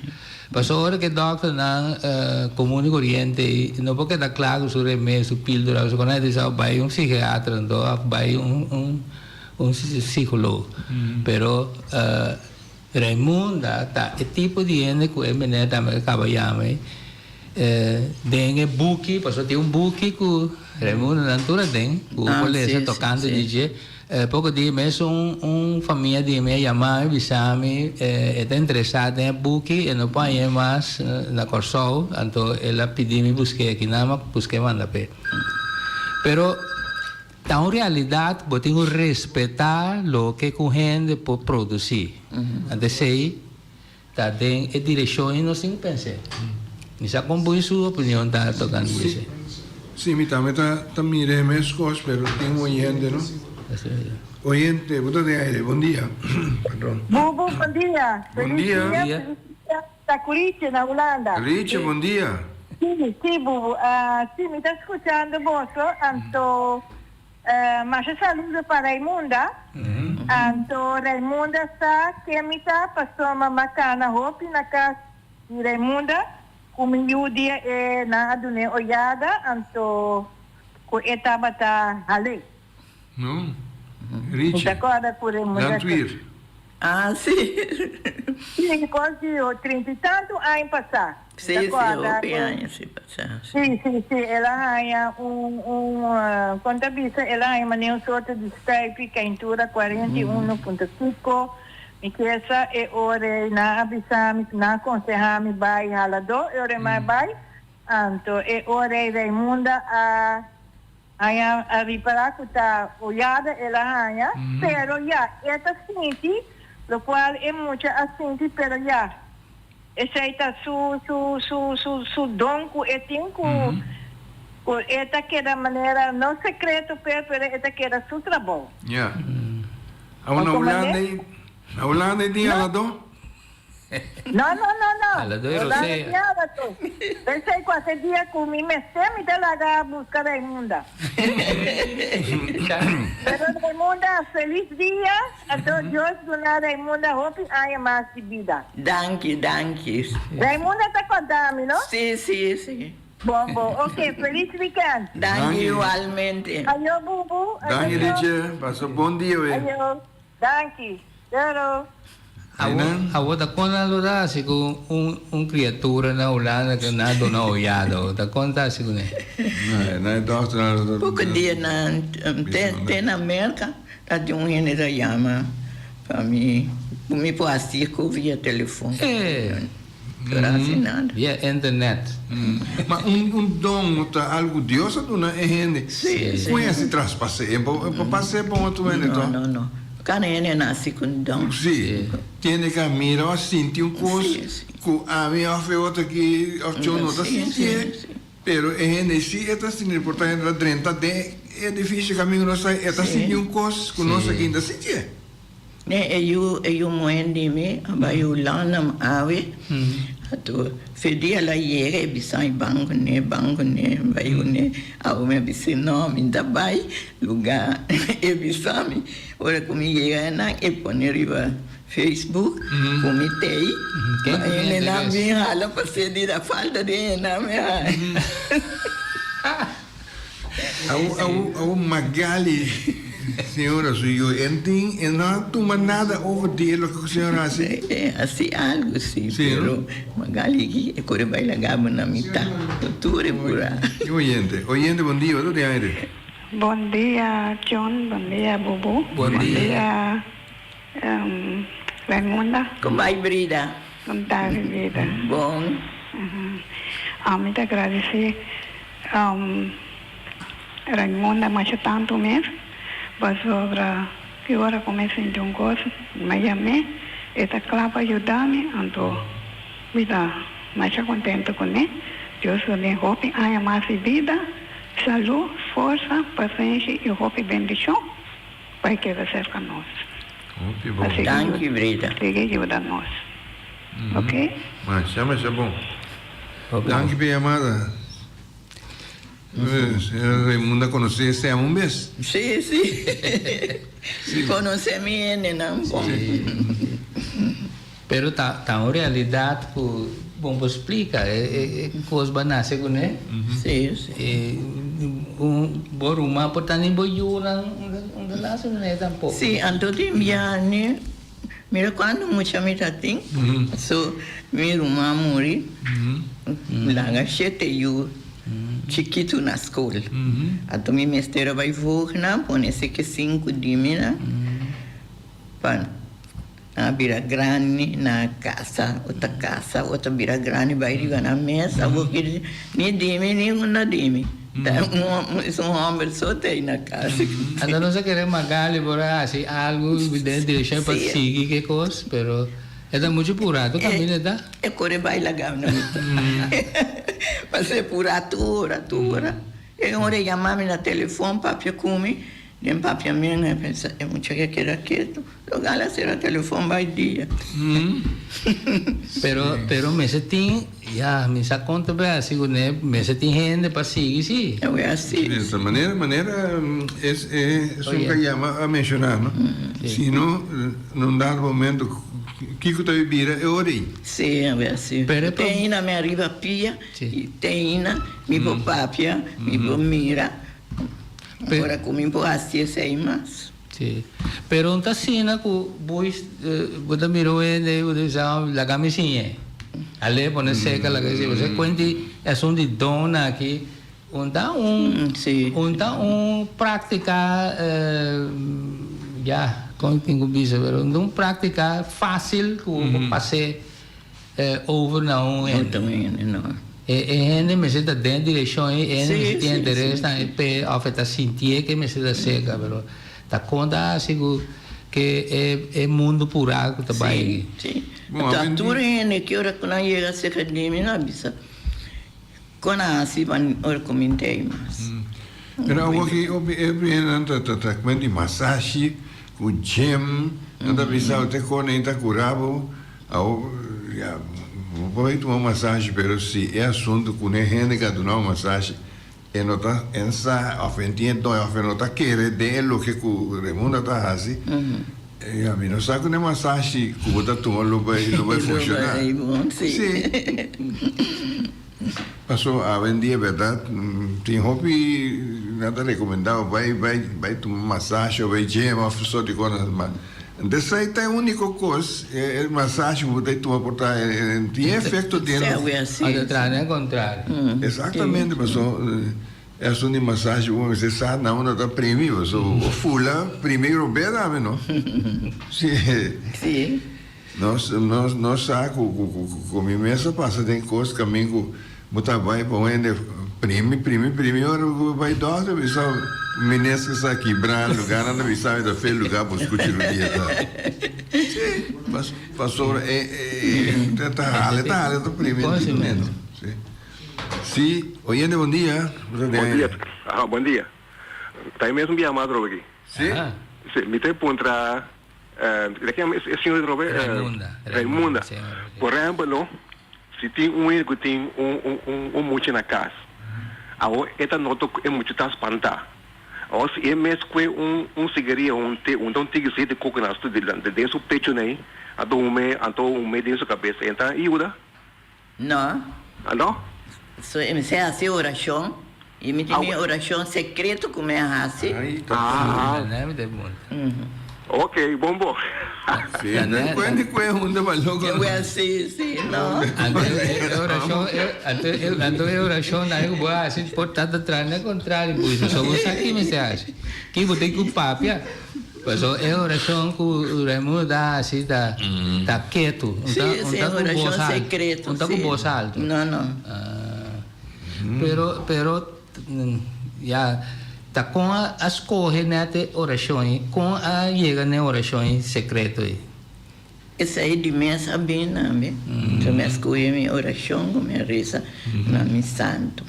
C: Pasobra ora ku e dòkternan komun i koriente ei no por keda kla ku su remedi, su píldora, su kos, nan ta bisa bai un psikiatra anto òf bai un un. Un psicoloog. Pero Raimunda ta e tipo di hende cu e meneer tambe a caba yama ey den e buki, pasobra tin un buki cu Raimunda nan tur aden cu por lesa tocante di dje. Poco dia mes un un famia di mi a yama mi bisa mi e ta interesa den e buki e no por hañ'e mas na Corsou anto el a pidi mi busque aki nan mi a busque manda p'e. Pero. Ta un realidad, bo tin cu respeta loke cu hende por produci. Anto esey ta den e direccion y nos tin cu pens'e. Mi sa con bo su opinion ta tocante di esey.
B: Si, mi tambe ta mira e mes cos, pero tin un oyente, no? Oyente, bo ta den aire. Bon dia. Perdon.
G: Bubu, bon dia.
B: Bon dia.
G: Feliz dia, feliz dia. Ta cu Riche na Hulanda.
B: Riche, bon dia.
G: Si, si Bubu. Si, mi ta scuchando boso, anto masha saludo pa Raimunda. Anto Raimunda sa ken mi ta pasobra m'a cana hopi na cas di Raimunda cu mi yu dia e nan a dun'e oyada anto cu e tabata hal'e.
B: No,
G: Mi
B: Richie.
G: ta corda cu Raimunda.
B: Landweer.
D: Ah, si.
G: Si, cos di trinta y tanto aña pasá. Mi
D: Si,
G: ta
D: si,
G: corda
D: hopi
G: cu.
D: aña si pasá, si.
G: Si, si, si, el a haña un, un, con ta bisa, el a haña manera un sorto di stuipi, caintura 41.5. Mi kier sa e ora ei nan a bisa mi, nan a konseha mi bai haladó, e ora ei mi a bai, anto e ora ei Raimunda a haña a ripará ku ta oyada el a haña, pero ya, e ta sinti lokual e mucha a sinti, pero ya, esei ta su su su su su don ku e tin ku ku e ta keda manera no sekreto p'e, pero e ta keda su trabou.
B: Ya. Awo na Hulanda ei, na Hulanda ei tin aladó?
G: No, no, no, no.
C: Aladó i
G: Hulanda
C: rosea.
G: tin aladó. P'esei kualke dia ku mi mester mi ta laga buska Raimunda. Pero Raimunda, felis dia. Anto Dios duna Raimunda hopi aña mas di bida.
D: Danki, danki.
G: Raimunda ta kòrda mi, no?
D: Sí, sí, sí.
G: Bon bon ok feliz weekend.
D: Danki igualmente.
G: Ayo bubu.
B: Danki Riche, pasa bon dia we.
G: Ayo, danki. Doro.
C: Awo ta kon nan lo ta hasi ku un un kriatura na Hulanda ku nan a duna oyado? Ta kon ta hasi kuné?
B: Na e dòkter nan lo ta.
D: Poko dia nan te te na Merka ta tin un hende ta yama pa mi ku mi por hasi ku via telefon. Pero hasi nada.
C: Via internet.
B: Ma un un don ta algu Dios a duna e hende.
D: Sí, sí.
B: Kon e hasi traspas'é? E por e por pas'é pa un otro hende
D: No,
B: to?
D: no, no. Kada hende nasi ku un don.
B: Sí. Tiene ka mira of sinti un kos
D: Sí, sí.
B: ku ami of e otro aki of cho no ta
D: Sí,
B: sintié.
D: sí, sí.
B: Pero e hende sí e ta sinti, por ta hende ta drenta den e edifisio kaminda nos ta, e ta
D: Sí.
B: sinti un kos ku nos aki no ta sintié.
D: Ne e yu e yu muhé di mi a bai Hulanda awe, anto fe dia el a yega e bisa mi ban kuné, ban kuné, bai kuné, awe mi a bis'é no mi ta bai lugá e bisa mi, ora ku mi yega einan e pone riba Facebook ku mi t'ei, pa hendenan bin hala pas'é di ta falta di hendenan mi haña.
B: Awo Magali, señora su yu, en tin, e no a tuma nada over di e loke ku señora hasi?
D: E hasi algu si, pero Magali ki e kore bai laga bo na mitá, ku tur e purá.
B: Oyente, oyente bon dia, bo ta den aire.
H: Bon dia John, bon dia Bubu,
C: Bon dia.
H: Raimunda.
D: Kon bai Brida?
H: Kon ta Brida?
D: Bon.
H: Ami ta gradisí Raimunda masha tantu mes pasobra ki ora ku mi sinti un kos mi a yam'é e ta kla pa yuda mi anto mi ta masha kontentu kuné. Dios lo den hopi aña mas di bida, salú, forsa, pasenshi i hopi bendishon pa e keda serka nos.
B: Hopi bon.
D: Danki Brida.
H: Sigui yuda nos. Ok.
B: Masha masha bon. Danki pa e yamada. Señora Raimunda conoce Sam un bes?
D: Sí, sí. Mi conoce mi hendenan bon.
C: Pero ta ta un realidad cu bon por splica e e cos bo a nace cune.
D: Sí, sí.
C: E un bo ruman por ta ni bo yunan un ta nace cune tampoco.
D: Sí, anto tin biaha Mira cuando mucha mi ta tin, so mi ruman muri, laga shete yu chikitu na scol. Anto mi mester a bay voog nan, pone seke sinku di mi nan, pa nan a bira grandi, nan a casa, otro a casa, otro a bira grandi bay riba nan mes, awor ki ni di mi ni un na di mi. Ta un homber so ta ei na casa.
C: Anto nos a kere Magali por a hasi algu den direccion pa sigui ke kos, pero e ta muchu purá. Tu kaminda ta?
D: E kore bai laga mi na mitad. Pasó e purá tur ora, tur ora. E ora e yama mi na telefon papia ku mi, den papia mi a pensa e mucha ke keda ketu. Lo gala sera telefon bai dia.
C: Pero pero mester tin ya mi sa kon ta bay hasi kuné mester tin hende pa sigui si.
D: E wea si.
B: Di esta manera manera es e esun ka yama a menshoná no si no na un dado momento kiko ta bira e ora ei.
D: Si e wea si.
C: Pero e
D: Te aina mi ariba pia y te aina mi por papia mi por mira ora ku mi por hasi esei mas.
C: Sí. Pero un ta asina cu boys bo ta mira un hende y bo ta bisa laga mi siñ'e. Ale pone seca laga mi siñ'e. Pasobra cuenti e asunto di don aki un ta un un ta un practica ya. Kon tin ku bisa pero un práktika fásil ku bo por pas'é over na un hende. E hende mester ta den direkshon ei, e hende mester tin interes na e p'e òf e ta sintié ku e mester ta serka pero ta kon ta hasi ku ke e mundu purá ku ta bai aki.
D: Sí, sí. Ta tur hende ki ora ku nan yega serka di mi nan a bisa kon a hasi pa ora ku mi ntei mas.
B: Pero awor ki hopi hendenan ta ta kumen di masashi ku gym nan ta bisa te kon ei ta kura bo. Awor, ya, bo por bai tuma un masashi, pero si e asuntu ku ne hende ku a duna un masashi e no ta en sa òf e tin e don òf e no ta kere den e loke ku Raymunda ta hasi, ya, mi no sa ku ne masashi ku bo ta tuma lo bai lo bai funshoná. Sí. Paso awendia bèrdat tin hopi nan ta rekomendá bo bai bai bai tuma masashi òf bai gym òf sort di kosnan ma esei ta e úniko kos e masashi ku bo ta tuma por ta tin efekto den
C: Ota traha den kontrario.
B: Eksaktamente paso e asuntu di masashi bo mester sa na unda ta primi paso bo fula primi robé tambe no si. Nos nos nos sa ku ku ku ku mi mes a pasa den kos kamin ku bo ta bai pa un hende primi primi primi ora ku bo bai dòkter bisa meneska sa kibra lugarnan ta bisa mi ta fe lugar bo skucha rudia ta si pas pasobra e e ta hala ta hala ta primi si si oyente bon dia bo ta den
E: Bon dia aha bon dia ta e mes un bia mas atrobe aki
B: si
E: si mi ta puntra De ken e señor di Robert?
C: Raimunda.
E: Raimunda. Por ehempel no, si tin un hende ku tin un mucha na kas, awor e ta nota ku e mucha ta spantá. Awor si e mes kue un sigaria, un te, un ta un tiki sete koko na su den su pecho nei, anto un me anto un me den su kabes, e ta yuda?
D: No.
E: Anto?
D: So e mester hasi orashon i mi tin mi orashon sekreto ku mi a hasi.
E: Ah. Ok, bon bo.
B: Si, no kuen di kuen hunda pa loko.
D: Wel, si, si, no.
C: Anto e orashon, anto e orashon nan ku bo a hasi por ta ta traha na kontrario bo so bo sa ki mester hasi. Ki bo tin ku papia. Paso e orashon ku Raimundo ta hasi ta ta ketu.
D: Sí, sí,
C: Un ta ku
D: orashon
C: bos alto.
D: sekreto,
C: Un ta ku
D: sí.
C: bos alto.
D: No, no.
C: Pero, pero ya, ta kon a a skohe nèt e orashon ei? Kon a yega n'e orashon ei sekreto ei?
D: Esei di mes a bin na mi. Yo mi a skohe mi orashon ku mi a resa na mi santu.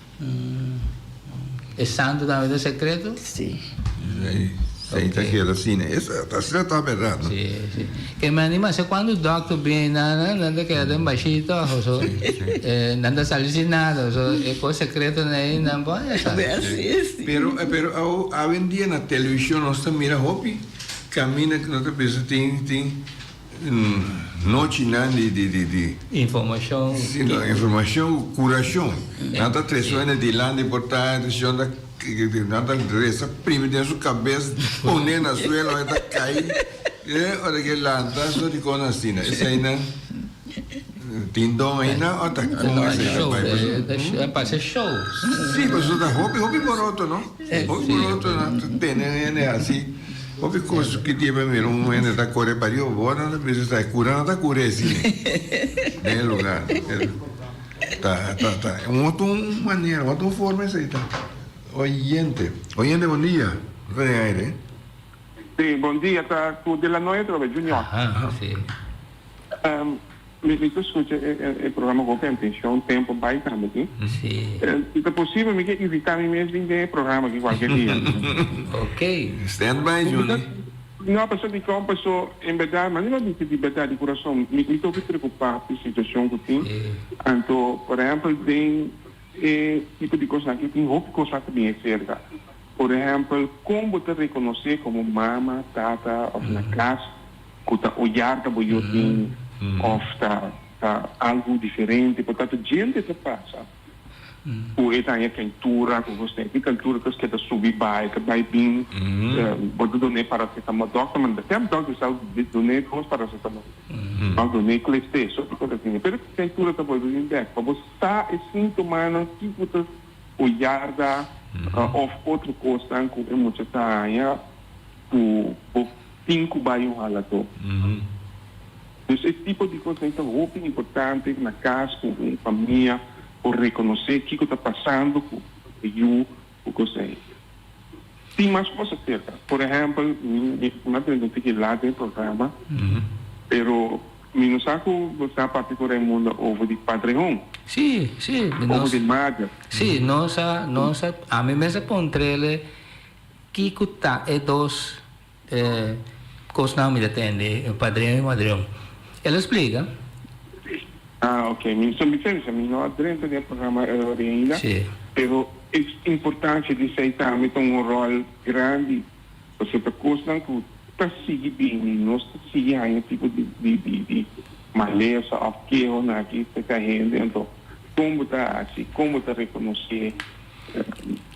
C: E santu tambe ta sekreto?
D: Sí.
B: Esei ta keda asina. Asina ta bèrdat, no?
C: Sí, sí. Ke mi anima se kuantu dòkter bini nan, nan ta keda den bashí tòg, so nan ta sali sin nada, so e kos sekreto ei nan por haña sa.
B: Pero, pero awendia na televishon nos ta mira hopi kaminda ku nos ta bisa tin, tin Nochinan di di di di.
C: Informashon.
B: Si no, informashon ku kurashon. Nan ta trese un hende dilanti por ta shon ta nan ta resa primi den su kabes pone na suelo e ta kai e ora ke lanta so di kon asina. Eseinan tin don aina o ta kon esei ta bai paso.
C: E parse show.
B: Si pasobra ta hopi hopi boroto no. Hopi boroto nan ta tene hende hasi. Hopi kos ki tin pa mira un hende ta kore pa riba bo nan ta bisa sa e kura no ta kura asina den e lugar ta ta ta un otro manera un otro forma esei ta oyente oyente bon dia bo ta den aire.
F: Si bon dia ta ku de la noe atrobe Junior.
C: Aha si.
F: Mi ta skucha e programa ku hopi atenshon tempu bai tambe si.
C: Si.
F: Si ta posibel mi ke invita mi mes bin den e programa aki kualke dia.
C: Ok.
B: Stand by Juni.
F: No paso dikon paso en berdad manera mi bisa di berdad di kurason mi ta hopi preokupa ku e situashon ku tin anto por ehempel den e tipo di kosnan aki tin hopi kosnan ta bin aserka por ehempel kon bo ta rekonosé komo mama tata òf na kas ku ta ojarta bo yo tin òf ta ta algu diferente por tanto djente ta pasa ku e ta haña keintura ku kos tin keintura kos ke ta subi bai ta bai bin bo ta dun'é paracetamol dòkter manda sèm dòkter sa dun'é dos paracetamol òf dun'é klesté so kiko ta tene pero keintura ta bolbe bin bèk pa bo sa e síntomanan kiko ta ojarda òf otro kosnan ku e mucha ta haña ku bo. tin ku bai un haladó. Dus e tipo di kos ei ta hopi importante na kas ku un famia por rekonosé kiko ta pasando ku e yu ku kos ei. Tin mas kos aserka. Por ehèmpel, mi a drenta un tiki lat den e programa, pero mi no sa ku bo sa papia ku Raimundo over di Padrehon.
C: Sí, sí.
F: Over di mader.
C: Sí, nos a, nos a, ami mes a puntr'el kiko ta e dos kosnan mi ta tende, padrehon i madrehon. El a splika.
F: Ah, ok. Mi so bisa bisa, mi no a drenta den e programa early ainda.
C: Sí.
F: Pero e importancia di esey tambe ta un rol grandi, pasobra ta cosnan cu ta sigui bini, nos ta sigui haña tipo di di di di malesa of kehonan aki ta ca hende, anto con bo ta haci, con bo ta reconoce,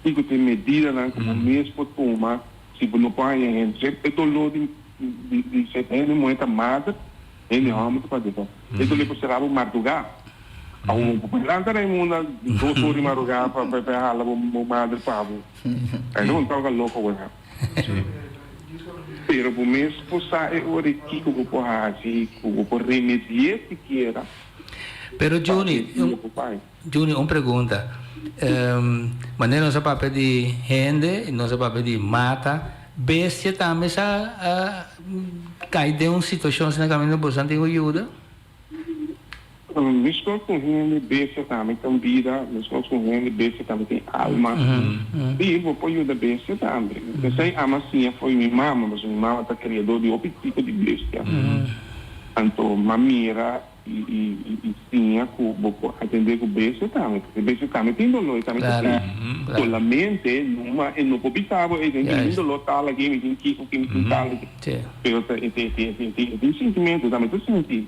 F: kico ta e medidanan cu bo mes por tuma si bo no por haña hende. E dolor di di di ser hende muhe ta mader. Hende hòmber ta papia ta. E ta por sera bo mardugá. Awor bo por lanta Raimunda dos ora di mardugá pa pa hala bo madre pa bo. Ai no toka loko bo nan. Pero bo mes por sa e ora i kiko bo por hasi ku bo por remedi'é sikiera.
C: Pero Juni, Juni un pregunta. Manera nos a papia di hende, nos a papia di mata, bestia tambe sa kai den un situacion asina caminda boso tin cu yuda?
F: Mescos cu hende, bestia tambe tin bida, mescos cu hende, bestia tambe tin alma. Si, bo por yuda bestia tambe. Esey ama siña fo'i mi mama, pasobra mi mama ta criador di hopi tipo di bestia. Anto m'a mira. I siña ku bo por atendé ku bestia tambe, pasobra bestia tambe tin doló, e tambe ta sinti. Solamente numa e no por bisa bo, ey, mi tin doló tal aki, mi tin kiko aki, mi tin tal aki. Pero ta e tin sintimentu, e tambe ta sinti.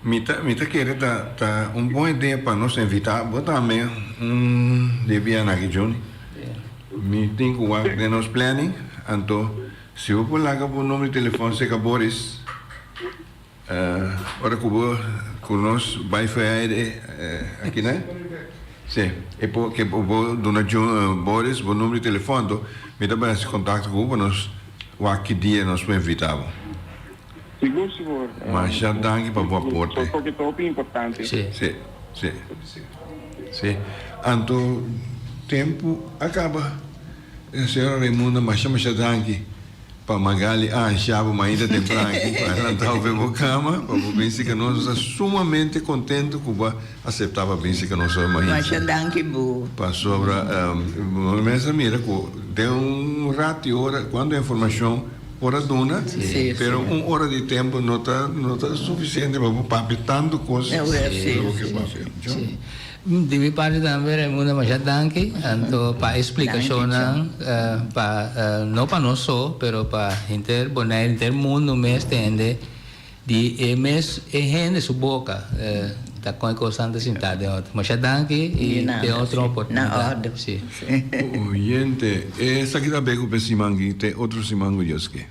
B: Mi ta mi ta kere ta ta un bon idea pa nos invitá bo tambe un di e biaha aki Juni. Mi tin ku wak den nos planning, anto si bo por laga bo number di telefòn serka Boris ora ku bo ku nos bai for aire aki nan si e por ke bo duna Boris bo number di telefòn anto mi ta bai hasi kontakto ku bo pa nos wak ki dia nos por invitá bo.
F: Sigur sigur.
B: Masha danki pa bo aporte.
F: Porque ta hopi importante.
C: Si.
B: Si, si. Si. Anto tempu a caba. Señora Raimunda masha masha danki pa Magali a ansha bo mainta tempran aki pa lanta bo fe bo cama pa bo bin sika nos. Nos ta sumamente contento cu bo a acepta pa bin sika nos hoy mainta.
D: Masha danki bo.
B: Pasobra bo mes a mira cu den un rat di ora cuanto informacion Por a duna, pero un ora di tempo no ta no ta suficiente pa bo papia tantu cos cu bo ke papia.
C: Si. Di mi parti tambe Raimunda masha danki anto pa e splicacionnan pa no pa nos so pero pa henter Bonaire henter mundo mes tende di e mes e hende su boca ta con e cosnan ta sinta den otro. Masha danki y den otro oportunidad.
B: Oyente, esaki ta be cu pe siman aki te otro siman cu Dios ke.